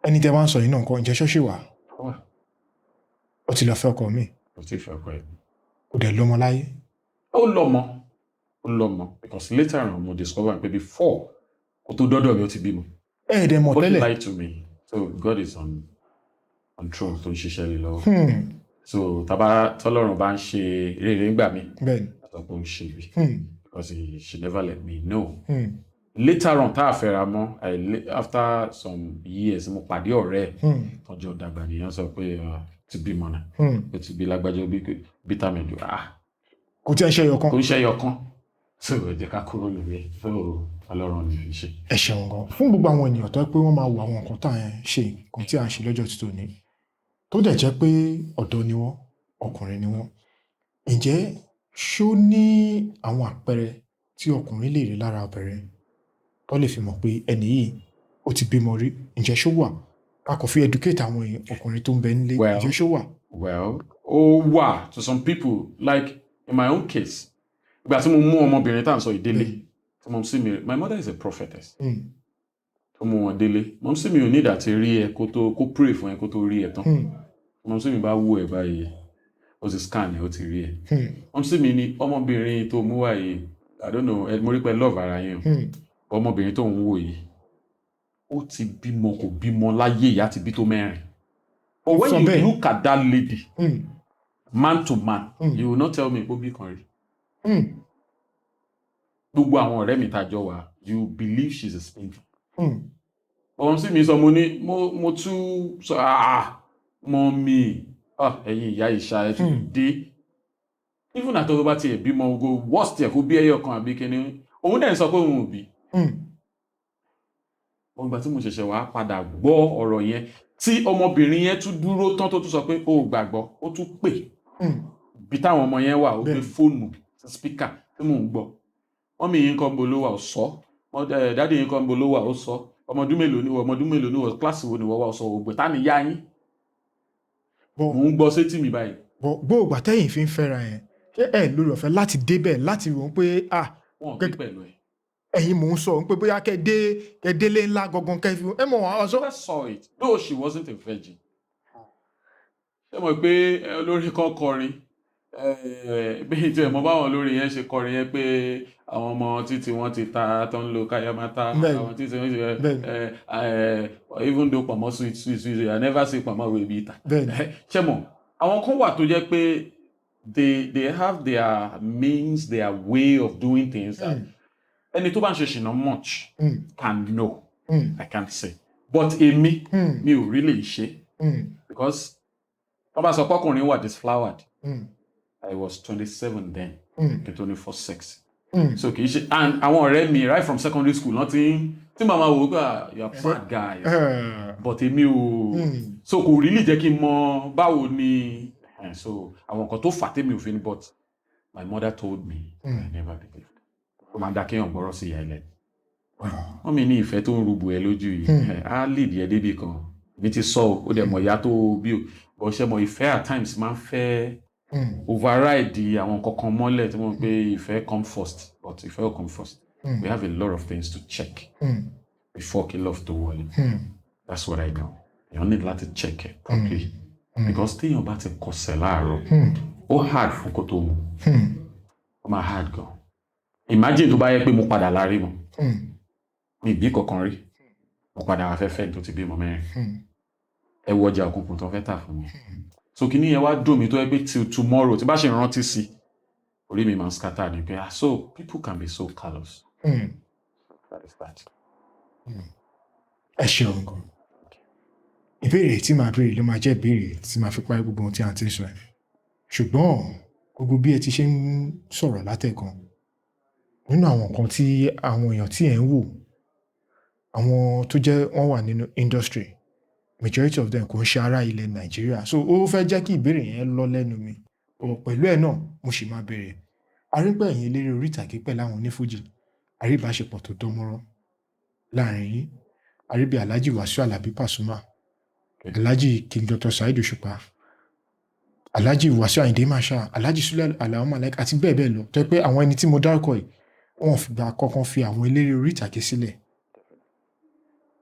Ẹni tẹ́ wá ń sọ yìí náà nǹkan, ǹjẹ́ ṣọ́ọ̀ṣì wà? Ó wà. Ó ti lọ fẹ́ ọkọ mi? Kò tí ì fẹ́ ọkọ ẹ̀. Kò dẹ̀ lọ́mọ láyé? Ó lọ́mọ, ó lọ́mọ, because later on mo discover pé before kó tó dọ́dọ̀ mi, ó ti bímọ. Ẹ ẹ̀ dẹ̀ mọ̀ But he tẹ́lẹ̀? lied to me. So God is on throne tó ń ṣiṣẹ́ lé lọ́wọ́. So tàbá tọ́lọ́run bá ń ṣe rere ńgbà mi, àtọ́pọ̀ ń ṣe ibi, because she never let me know. Later on, tá a fẹ́ra mọ́, after some years, mo pàdé ọ̀rẹ́ ẹ̀ tọ́jọ́ dàgbà nìyẹn, sọ pé ti bímọ náà, ó ti bí lágbájá, bí bítà mẹ́jọ, ah. Kò tí ẹ ṣe ẹyọ kan. Kò ń ṣe ẹyọ kan, so ẹ jẹ́ ká kúrò lórí ẹ̀. So Ọlọ́run ní fi ṣe. Ẹ ṣeun gan fún gbogbo àwọn ènìyàn tó yẹ pé wọ́n máa wo àwọn nǹkan tá à ń ṣe, nǹkan tí à ń ṣe lọ́jọ́ títò ní, tó dẹ̀ jẹ́ pé ọ̀dọ́ ni wọ́n, ọkùnrin ni wọ́n, ǹjẹ́ ṣó ní àwọn àpẹẹrẹ tí ọkùnrin lè rí lára obìnrin tó lè fi mọ̀ pé ẹni yìí ó ti bímọ rí? Ǹjẹ́ ṣó wà? Ká kò fi educate àwọn èèyàn ọkùnrin tó ń bẹ nílé. Ǹjẹ́ ṣó wà? Well, ó wà to some people. Like in my own case, ìgbà tí mo mú ọmọbìnrin tá à ń sọ ìdílé tí mo sì mi, my mother is a prophetess, tó mú wọn délé, mọ̀ sí mi ò ní ìdá tí rí ẹ kó tó kó pray fún ẹ kó tó rí ẹ tán. Mọ̀ sí mi bá wú ẹ báyìí, ó ti scan ẹ, ó ti rí ẹ. Mọ̀ sí mi ní ọmọbìnrin tó mú wá yìí, I don't know, mo rí pé love ara yín o. Ọmọbìnrin tó ń wò yìí, ó ti bímọ, kò bímọ láyé, ìyá ti bí tó mẹ́rin. But when Sọ you bẹ́ẹ̀. look at that lady, man to man, you will not tell me pé ó bí kan rí. Gbogbo àwọn ọ̀rẹ́ mi tá a jọ wà, you believe she's a spinster. Ọ̀hún sì mi sọ, mo ní mo tún sọ, ah, mummy, ah, ẹ̀yin ìyá ìṣá ẹ̀ tún dé. Even àtọ́ tó bá tiẹ̀ bímọ, ogo worst ẹ̀ kó bí ẹyọ kan àbí kíní, òun dẹ̀ ń sọ pé òun ò bí. Ìgbà tí mo ṣẹ̀ṣẹ̀ wá padà gbọ́ ọ̀rọ̀ yẹn, tí ọmọbìnrin yẹn tún dúró tán, tó tún sọ pé ó gbàgbọ́, ó tún pè bí táwọn ọmọ yẹn wà, ó gbé fóònù sí speaker tí mò ń gbọ́. Mummy yín kan bo ló wà? Ó sọ. Daddy yín kan bo ló wà? Ó sọ. Ọmọ ọdún mélòó ni wọ? Ọmọ ọdún mélòó ni wọ? Kíláàsì wo ni wọ́n wà? Ó sọ ògbẹ́ tá ni yá yín. Bọ́ Mò ń gbọ́ sétí mi báyìí. Bọ́ gbogbo àtẹ̀yìn fi ń fẹ́ra yẹn, ṣé ẹ lórí ọ̀fẹ́ láti débẹ̀ láti rò ó pé ah? Wọn ò bí pẹ̀lú ẹ̀. Ẹ̀yin mò ń sọ pé bóyá kẹ́ dé, kẹ́ délé ńlá gangan, kẹ́ fi ẹ mọ̀ àwọn sọ. I saw it, though she wasn't a virgin. Ṣé mọ̀ pé olórin kan kọrin, bí tí ẹ mọ̀ báwọn olórin yẹn ṣe kọrin yẹn pé àwọn ọmọ títí wọ́n ti ta tó ń lo káyámátá, àwọn títí wọ́n ti even though pọ̀mọ́ sweet sweet sweet, I never see pọ̀mọ́ wey bitter. Ṣé mọ̀ àwọn kan wà tó jẹ́ pé they have their means, their way of doing things that ẹni tó bá ń ṣe ṣìnà much can know. I can't say, but èmi, mi ò really ṣe, because wọ́n bá sọ pé ọkùnrin wà disflowered, I was 27 then, kí n tó ní first sex. So kì í ṣe, and àwọn ọ̀rẹ́ mi right from secondary school wọ́n ti ń tí màmá wò ó pé, "Ah, you are bad guy," but èmi ò. So kò really jẹ́ kí n mọ báwo ni so àwọn nǹkan tó fà tèmi ò fi ní, but My mother told me, I never believed. Ó máa ń dá kéèyàn gbọ́rọ̀ sí ìyá ilẹ̀. Wọ́n mi ní ìfẹ́ tó ń rúbu ẹ lójú yìí, á lead ẹ débi kan. Èmi ti sọ o, ó dẹ̀ mọ̀ ìyá tó bí o. Bọ̀ ṣe mọ̀, ìfẹ́ at times máa ń fẹ́ override àwọn kankan mọ́lẹ̀ tí wọ́n pé ìfẹ́ come first, but ìfẹ́ ò come first. We have a lot of things to check before kí love tó wọlé. That's what I know. Èèyàn need láti check it properly. Because téèyàn bá ti kọsẹ̀ láàárọ̀, ó hard fún kó tó mu. Ó máa hard gan. Imagine tó bá yẹ pé mo padà lárí mọ́. Mi bí kankan rí. Mo padà wá fẹ́ fẹ́ tó ti bímọ mẹ́rin. Ẹ wo ọjà òkùnkùn tó fẹ́ tà fún mi. So kìíní yẹn wá dùn mí tó yẹ pé till tomorrow tí bá ṣe rántí sí, orí mi máa ń scatter ni pé, ah, so people can be so callous. That is that. Ẹ ṣeun gan. Ìbéèrè tí màá béèrè ló máa jẹ́ ìbéèrè tí màá fi parí gbogbo ohun tí a ti ń sọ ẹ̀. Ṣùgbọ́n gbogbo bí ẹ ti ṣe ń sọ̀rọ̀ látẹ̀kan, nínú àwọn nǹkan tí àwọn èèyàn tí ẹ̀ ń wò, àwọn tó jẹ́ wọ́n wà nínú industry, majority of them kò ń ṣe ará ilẹ̀ Nàìjíríà. So ó fẹ́ jẹ́ kí ìbéèrè yẹn lọ lẹ́nu mi. Ọ̀ pẹ̀lú ẹ̀ náà, mo sì máa béèrè. A rí pé ẹ̀yin eléré orí ìtàgé pẹ̀lú àwọn onífújì, a rí ìbáṣepọ̀ tó dán mọ́rán láàrin yín. A rí bí Alhaji Wasiu Alabi Pasuma, Alhaji King Dr. Saheed Òṣùpá, Alhaji Wasiu Ayinde Marshal, Alhaji Sule Alao Malaika àti bẹ́ẹ̀ bẹ́ẹ̀ lọ. Tó jẹ́ pé àwọn ẹni tí mo dárúkọ yìí, wọ́n ò fìgbà kankan fi àwọn eléré orí ìtàgé sílẹ̀.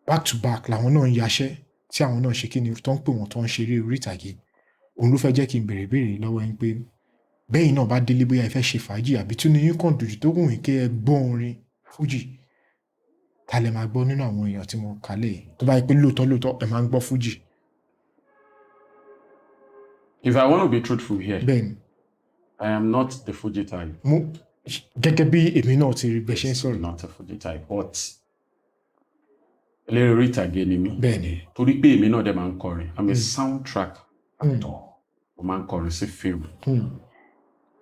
Back to back làwọn náà ń yaṣẹ́ tí àwọn náà ṣe kíni tó ń pè wọ́n tó ń ṣeré orí ìtàgé. Òun ló fẹ́ jẹ́ kí n béèrè ìbéèrè lọ́wọ́ yín pé bẹ́yìn náà bá délé, bóyá ẹ fẹ́ ṣe fàájì àbí tínú yín kàn dùn jù tó wù yín kí ẹ gbọ́ orin fújì, ta lẹ máa gbọ́ nínú àwọn èèyàn tí mo kà lẹ̀ yìí? Tó bá jẹ́ pé lóòótọ́ lóòótọ́ ẹ máa ń gbọ́ fújì. If I want to be truthful here, Bẹ́ẹ̀ni. I am not the Fuji type. Mo gẹ́gẹ́ bí èmi náà ti rí bẹ́ẹ̀ ṣe ń sọ̀rọ̀. Not a Fuji type, but eléré orí ìtàgé ni mí. Bẹ́ẹ̀ni. Torí pé èmi náà dẹ̀ máa ń kọrin. I'm a soundtrack actor. Mo máa ń kọrin sí fíìmù.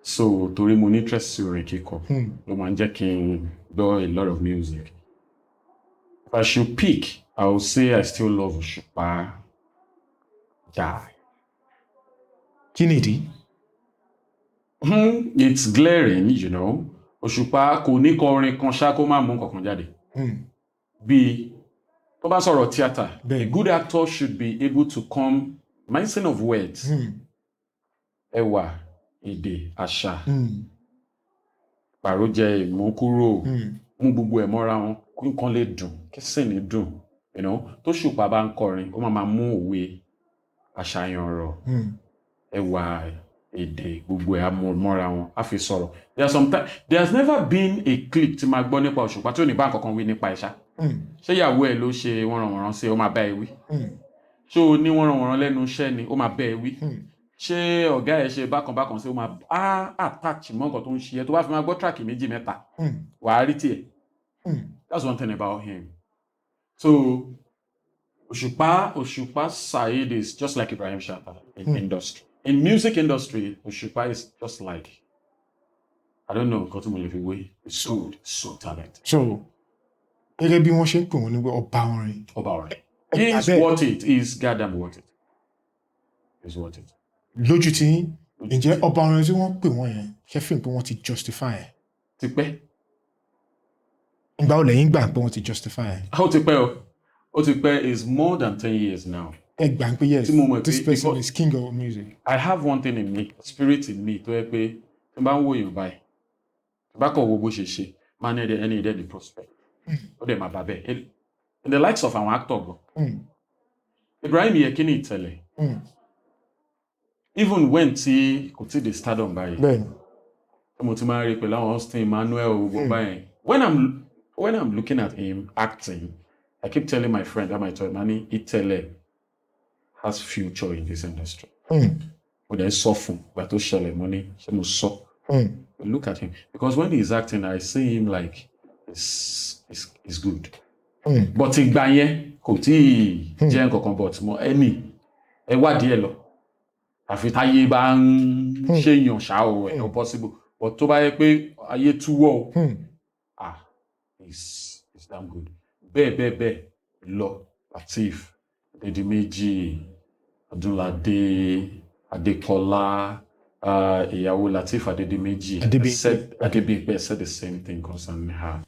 So torí mo ní interest sí orin kíkọ, ló máa ń jẹ́ kí n gbọ́ a lot of music. If I should pick, I would say I still love Òṣùpá die. Kí ni ìdí? It's glaring. Òṣùpá kò ní kọ orin kan ṣá kó má mú nǹkan kan jáde. Bí tó bá sọ̀rọ̀ theatre, a good actor should be able to come mincing of words, ẹwà, èdè, àṣà, pàrójẹ, ìmúkúrò, mú gbogbo ẹ̀ mọ́ra wọn kí nǹkan lè dùn, kí scene dùn. Tó Ṣùpá bá ń kọrin, ó máa máa mú òwe, àṣàyàn ọ̀rọ̀, ẹwà èdè, gbogbo ẹ̀ á mú mọ́ra wọn, á fi sọ̀rọ̀. There are some time, there has never been a clip tí máa gbọ́ nípa Òṣùpá tí ò ní bá nǹkan kan wí nípa ẹ̀ ṣá. Ṣé ìyàwó ẹ̀ ló ṣe wọ́nranwọ̀nran sí, ó máa bá ẹ wí? Ṣé o ní wọ́nranwọ̀nran lẹ́nu iṣẹ́ ni, ó máa bá ẹ wí? Ṣé ọ̀gá ẹ̀ ṣe bákan bákan sí, ó máa á attach mọ́ nǹkan tó ń ṣe ẹ́? Tó bá fi máa gbọ́ track méjì mẹ́ta, wàá rí tiẹ̀. That's one thing about him. So Òṣùpá Saheed is just like Ibrahim Chatta in industry. In music industry, Òṣùpá is just like, I don't know nǹkan tí mo lè fi wé. He's so good, so talented. So gẹ́gẹ́ bí wọ́n ṣe ń pè wọ́n ní pé ọba orin. Ọba orin. Ẹ He gbà is bẹ́ẹ̀. worth it. He is goddamn worth it. He is worth it. Lójú tí yín, ǹjẹ́ ọba orin tí wọ́n pè wọ́n yẹn, ṣe fi hàn pé wọ́n ti justify ẹ̀? Ti pẹ́. Ìgbà wo lẹ́yìn gbà pé wọ́n ti justify ẹ̀? Ó ti pẹ́ o. Ó ti pẹ́, is more than 10 years now. Ẹ gbà pé yes, Tí mo mọ̀ this pé person is king of music. I have one thing in me, spirit in me, tó yẹ pé tí n bá ń wo èèyàn báyìí, tí n bá kàn wo bó ṣe ṣe, máa ní ẹ̀dẹ̀ ẹni ìdẹ́ the prospect. Ó dẹ̀ máa bá bẹ́ẹ̀. In the likes of àwọn actor gan. Ibrahim Yekini Ìtẹ̀lẹ̀, even when tí kò tí dé stardom báyìí, tí mo ti máa ń rí pẹ̀lú àwọn Austin Emmanuel, gbogbo báyìí. When I'm looking at him acting, I keep telling my friend that my toy money, Ìtẹ̀lẹ̀ has future in this industry. Mo dẹ̀ sọ fún ìgbà tó ṣẹlẹ̀, mo ní ṣé mo sọ. Look at him, because when he's acting, I see him like it's good. But ìgbà yẹn kò tí ì jẹ́ nǹkankan, but mo ẹni ẹ wádìí ẹ lọ. Àfi táyé bá ń ṣèyàn ṣá o, ẹ̀ possible. But tó bá yẹ pé ayé túwọ́ o, ah, it's damn good. Bẹ́ẹ̀ bẹ́ẹ̀ bẹ́ẹ̀ lọ, Lateef, Adédìméjì, Ọdúnládé, Adékọlá, Ìyàwó Lateef Adédìméjì. Adébímpé. Said Adébímpé said the same thing concerning her.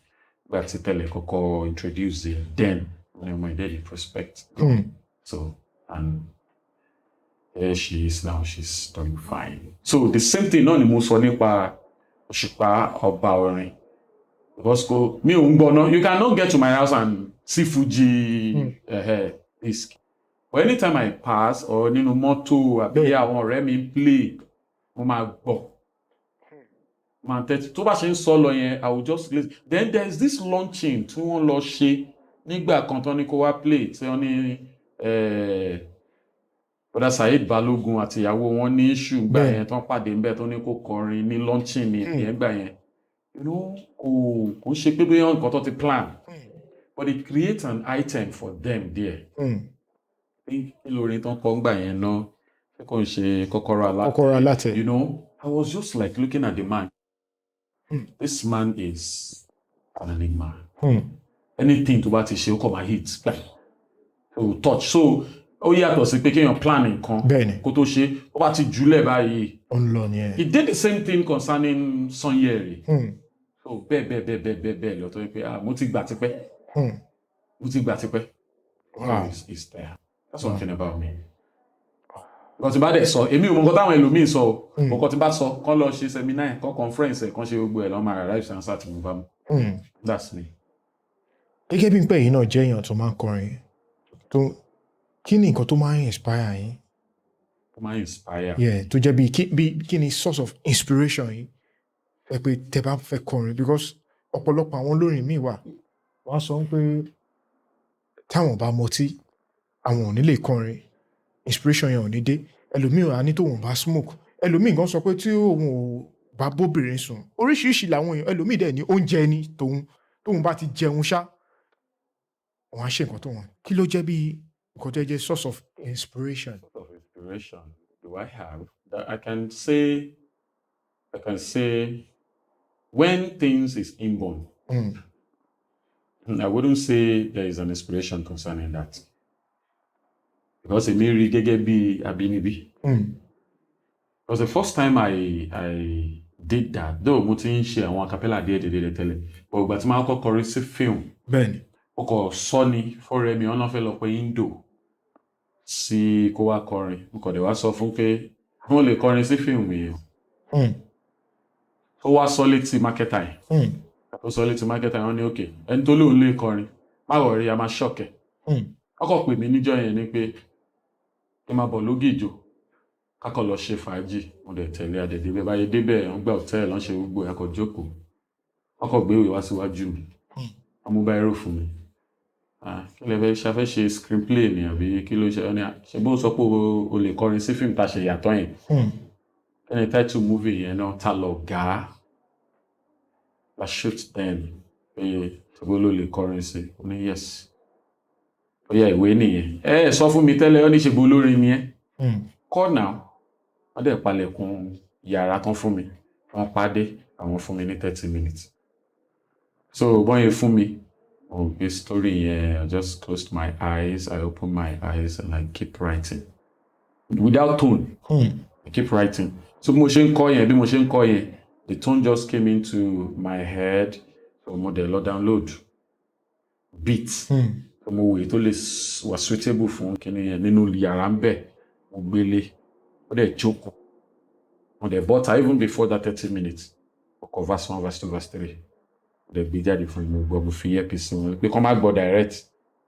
Ìgbà tí tẹ́lẹ̀ kọ́kọ́ introduce it then, ní ọmọ ìdẹ́yìn prospect. So, and here she is now, she's doing fine. So the same thing náà ni mo sọ nípa Òṣùpá Ọba Orin. Because kò mi ò ń gbọ́ náà, you cannot get to my house and see Fuji disc. But anytime I pass or nínú mọ́tò àbí àwọn ọ̀rẹ́ mi ń play, mo máa gbọ́. Máa tẹ́tí tó bá ṣe ń sọ lọ yẹn, I will just listen. Then there is this launching tí wọ́n lọ ṣe nígbà kan tán ní kó wá play, tí wọ́n ní Brother Saheed Balogun àti ìyàwó wọn ní issue gbà yẹn, tán pàdé ńbẹ̀, tó ní kó kọrin ní launching ní ìyẹn gbà yẹn. Kò ń ṣe pé bóyá nǹkan tó ti plan, but it creates an item for them there. Kí lórin tán kọ́ ńgbà yẹn náà? Ṣé kò ń ṣe Kọ́kọ́rọ́ Alátẹ? Kọ́kọ́rọ́ Alátẹ. I was just like looking at the man. This man is an enigma. Anything tó bá ti ṣe, ó kàn máa hit. Like, to touch. So, ó yàtọ̀ sí pé kéèyàn plan nǹkan kó tó ṣe, ó bá ti jùlẹ̀ báyìí. Ó ń lọ nìyẹn. He did the same thing concerning Sanyeri. So bẹ́ẹ̀ bẹ́ẹ̀ bẹ́ẹ̀ bẹ́ẹ̀ bẹ́ẹ̀ bẹ́ẹ̀ lọ, tó yẹ pé, ah, mo ti gbà tipẹ́. Mo ti gbà tipẹ́. So it's there. That's one thing about me. Nǹkan tí bá dẹ̀ sọ, èmi ò mọ nǹkan táwọn ẹlòmíì sọ o. Nǹkan tí bá sọ, kán lọ ṣe seminar, kán conference ẹ̀, kán ṣe gbogbo ẹ̀, lọ́ máa arrive answer tí mo bá mú. That's me. Gẹ́gẹ́ bí n pé ẹ̀yin náà jẹ́ èèyàn tó máa ń kọrin, tó kí ni nǹkan tó máa ń inspire yín? Tó máa ń inspire. Yeah, tó jẹ́ bí kí ni source of inspiration yín? Ẹ pé tẹ́ bá fẹ́ kọrin, because ọ̀pọ̀lọpọ̀ àwọn olórin míì wà, wọ́n á sọ pé táwọn bá mọtí, àwọn ò ní lè kọrin, inspiration yẹn ò ní dé. Ẹlòmíì á ní tóun bá smoke, ẹlòmíì gan sọ pé tí òun ò bá bóbìnrin sùn. Oríṣiríṣi làwọn èèyàn. Ẹlòmíì dẹ̀ ní oúnjẹ ni tòun, tóun bá ti jẹun ṣá, òun á ṣe nǹkan tó wọn. Kí ló jẹ́ bí nǹkan tó jẹ́ source of inspiration? Source of inspiration do I have? That I can say when things is inborn, I wouldn't say there is an inspiration concerning that. Because èmi rí gẹ́gẹ́ bí abínibí. Because the first time I did that, though mo ti ń ṣe àwọn acapella díẹ̀ díẹ̀ díẹ̀ tẹ́lẹ̀, but ìgbà tí màá kọ́kọ́ kọrin sí film, ó kọ̀ sọ ni fọ́rẹ́ mi, ọ̀nà fẹ́ lọ pé Indo sí kó wá kọrin. Mo kàn dé wá sọ fún pé wọ́n lè kọrin sí fíìmù yẹn. Ó wá sọ létí marketer yẹn. Ó sọ létí marketer yẹn, wọ́n ní okay, ẹni tó lóun lè kọrin, má worry, a máa shock ẹ̀. Wọ́n kàn pè mí níjọ́ yẹn ni pé kí n máa bọ̀ lógìjò, ká kàn lọ ṣe fàájì. Mo dẹ̀ tẹ̀lé adẹ̀dẹ̀ bẹ́ẹ̀ báyé débẹ̀, wọ́n gba hòtẹ́ẹ̀lì, wọ́n ṣe gbogbo ẹ̀, a kàn jókòó. Wọ́n kàn gbé ìwé wá síwájú mi. Wọ́n mú bírò fún mi. Ah, kí lẹ fẹ́ ṣe? A fẹ́ ṣe screenplay ni àbí kí ló ṣe? Ó ní, ṣe bó sọ pé o lè kọrin sí fíìmù tá a ṣe yàtọ̀ yẹn. Kí ni title movie yẹn náà? Ta Lọ̀gá. La shoot then pé ṣe bó ló lè kọrin sí. Ó ní yes. Ó yá, ìwé nìyẹn. Ẹ sọ fún mi tẹ́lẹ̀, ó ní ṣe bó olórin ni ẹ́. Call now. Wọ́n dẹ̀ palẹ̀kùn yàrá tán fún mi. Wọ́n pàdé, àwọn fún mi ní 30 minutes. So bọ́n yẹn fún mi, mo gbé story yẹn, I just closed my eyes, I opened my eyes and I keep writing. Without tone. I keep writing. So bí mo ṣe ń kọ yẹn, bí mo ṣe ń kọ yẹn, the tone just came into my head. So mo dẹ̀ lọ download beat. So mo wòye tó lè wà suitable fún kíní yẹn nínú yàrá ń bẹ̀. Mo gbélé. Ó dẹ̀ jókòó. Mo dẹ̀ bọ́ta even before that 30 minutes. Mo kọ verse one, verse two, verse three. Mo dẹ̀ gbé jáde fún mi, mo gbọ́, mo fi earpiece sí wọn pé kọ́ má gbọ́ direct.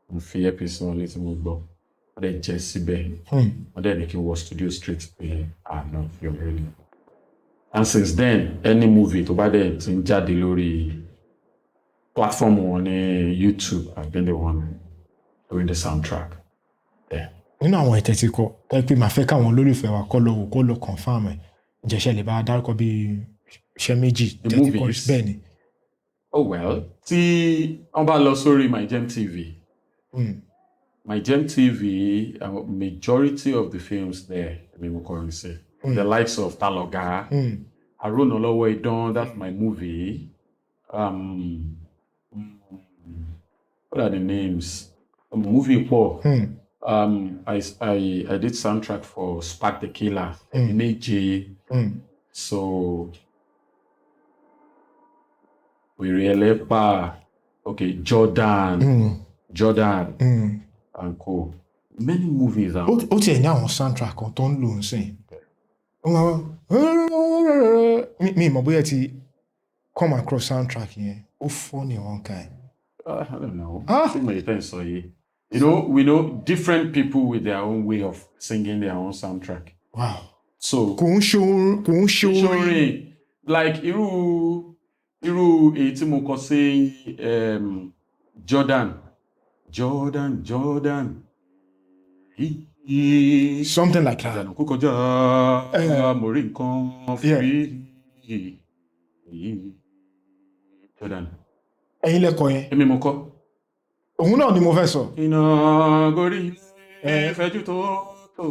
Mo fi earpiece sí wọn létí, mo gbọ́. Wọ́n dẹ̀ jẹ́ síbẹ̀. Wọ́n dẹ̀ ní kí n wọ studio straight pé, ah no, you're really. And since then, any movie tó bá dẹ̀ ti ń jáde lórí platform wọn ní YouTube, I've been the one doing the soundtrack. Yeah. Nínú àwọn ìtẹ̀ tí kọ tẹ́ pé màá fẹ́ káwọn olólùfẹ́ wa kọ́ lọ wò, kó lọ confirm ẹ̀, ǹjẹ́ ṣe lè bá a dárúkọ bí iṣẹ́ méjì The tẹ́ ti kọ? movies? Bẹ́ẹ̀ ni. Oh well, tí wọ́n bá lọ sórí My Gem TV, My Gem TV, majority of the films there, èmi mo kọrin sí. The likes of Taloga, Haruna Olowo Idan, that's my movie. What are the names? Movie pọ̀. I did soundtrack for Spark the Killer, Méje. So Wèrè Ẹlẹ́pà, okay, Jordan, Jordan and co. Many movies are Ó tiẹ̀ ní àwọn soundtrack kan tó ń lò ń sìn. Ó máa wá mi mọ̀ bóyá ẹ ti come across soundtrack yẹn. Ó funny one kind. I don't know. Ah. Ṣé mo lè tẹ́ ń sọ yìí? We know different people with their own way of singing their own soundtrack. So Kò ń ṣe orin, kò ń ṣe orin. Orin like irú èyí tí mo kọ sí Jordan, Jordan, Jordan. Something like that. Àjànàkú kọjá mo rí nǹkan fi Jordan. Ẹ̀yin lẹ kọ yẹn. Èmi mo kọ. Òun náà ni mo fẹ́ sọ. Iná gorí ilé fẹjú tó tó.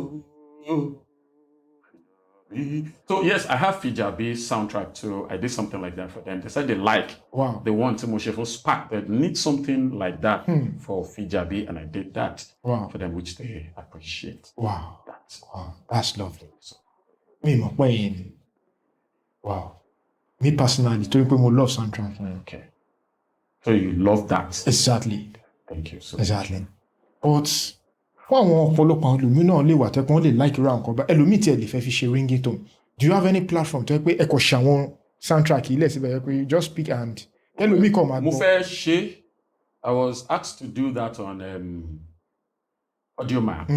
So yes, I have Fijabi soundtrack too. I did something like that for them. They said they like the one tí mo ṣe fún Spark. They need something like that for Fijabi, and I did that for them, which they appreciate. That. Wow. That's lovely. Mi mọ̀ pé ẹ̀yin ni. Wow. Me personally, torí pé mo love soundtrack yẹn. Okay. So you love that. Exactly. Thank you so much. Exactly. But fún àwọn ọ̀pọ̀lọpọ̀ àwọn ẹlòmíì náà lè wà tẹ́ pé wọ́n lè like irú àwọn nǹkan bá ẹlòmíì tiẹ̀ lè fẹ́ fi ṣe ringtone. Do you have any platform tó yẹ pé ẹ kò ṣe àwọn soundtrack yìí lẹ̀ síbẹ̀ yẹ pé you just pick and ẹlòmíì kàn máa Mo gbọ́? fẹ́ ṣe. I was asked to do that on Audiomack.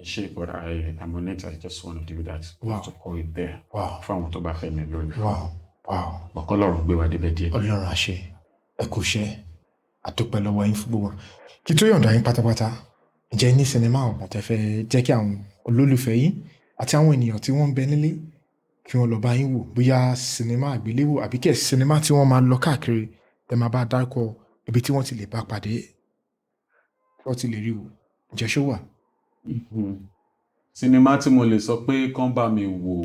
Ṣe, but I am on it. I just want to do that. To call it there. Fún àwọn tó bá fẹ́ mi lórí. Ọ̀kọ́ lọ́rùn gbé wa débẹ̀ díẹ̀. Ọlọ́run àṣẹ, ẹ kò ṣe, àdúpẹ́ lọ́wọ́ yín fún gbogbo. Kí tó yọ̀ǹda yín pátápátá, ǹjẹ́ ní sinimá ọ̀gbọ̀n tẹ́ fẹ́ jẹ́ kí àwọn olólùfẹ́ yín àti àwọn ènìyàn tí wọ́n ń bẹ nílé kí wọ́n lọ bá yín wò, bóyá sinimá àgbéléwò àbí kẹ̀ sinimá tí wọ́n máa lọ káàkiri, tẹ́ máa bá dárúkọ ibi tí wọ́n ti lè bá pàdé, tí wọ́n ti lè rí wò, ǹjẹ́ ṣó wà? Sinimá tí mo lè sọ pé kán bá mi wò,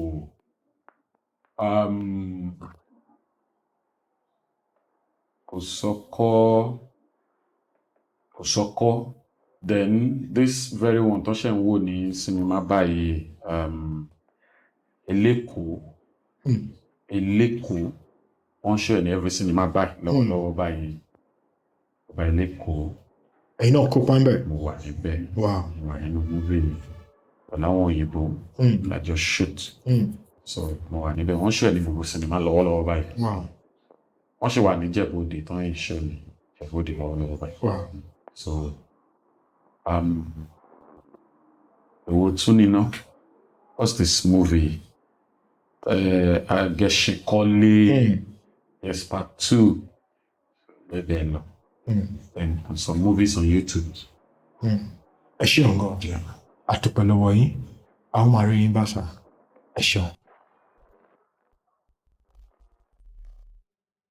Kòsọ́kọ́, Kòsọ́kọ́. Then this very one tó ṣẹ̀ ń wò ní sinimá báyìí, Eléko, Eléko, wọ́n ṣe ní every cinema báyìí lọ́wọ́lọ́wọ́ báyìí. Ọba Eléko. Ẹ̀yin náà kópa ń bẹ̀. Mo wà níbẹ̀. Mo wà nínú movie pẹ̀lú àwọn òyìnbó lájọ shoot. So mo wà níbẹ̀, wọ́n ṣe ní gbogbo sinimá lọ́wọ́lọ́wọ́ báyìí. Wọ́n ṣì wà ní Ìjẹ̀bú-Òde tán yìí, ṣe ní Ìjẹ̀bú-Òde lọ́wọ́lọ́wọ́ báyìí. So èwo tún ni ná? What's this movie? Agẹṣinkọ́lé. Yes, part 2. Bẹ́ẹ̀ bẹ́ẹ̀ lọ. Then and some movies on YouTube. Ẹ ṣeun gan. Yeah. A dúpẹ́ lọ́wọ́ yín. Àwọn máa rí yín bá sà. Ẹ ṣeun.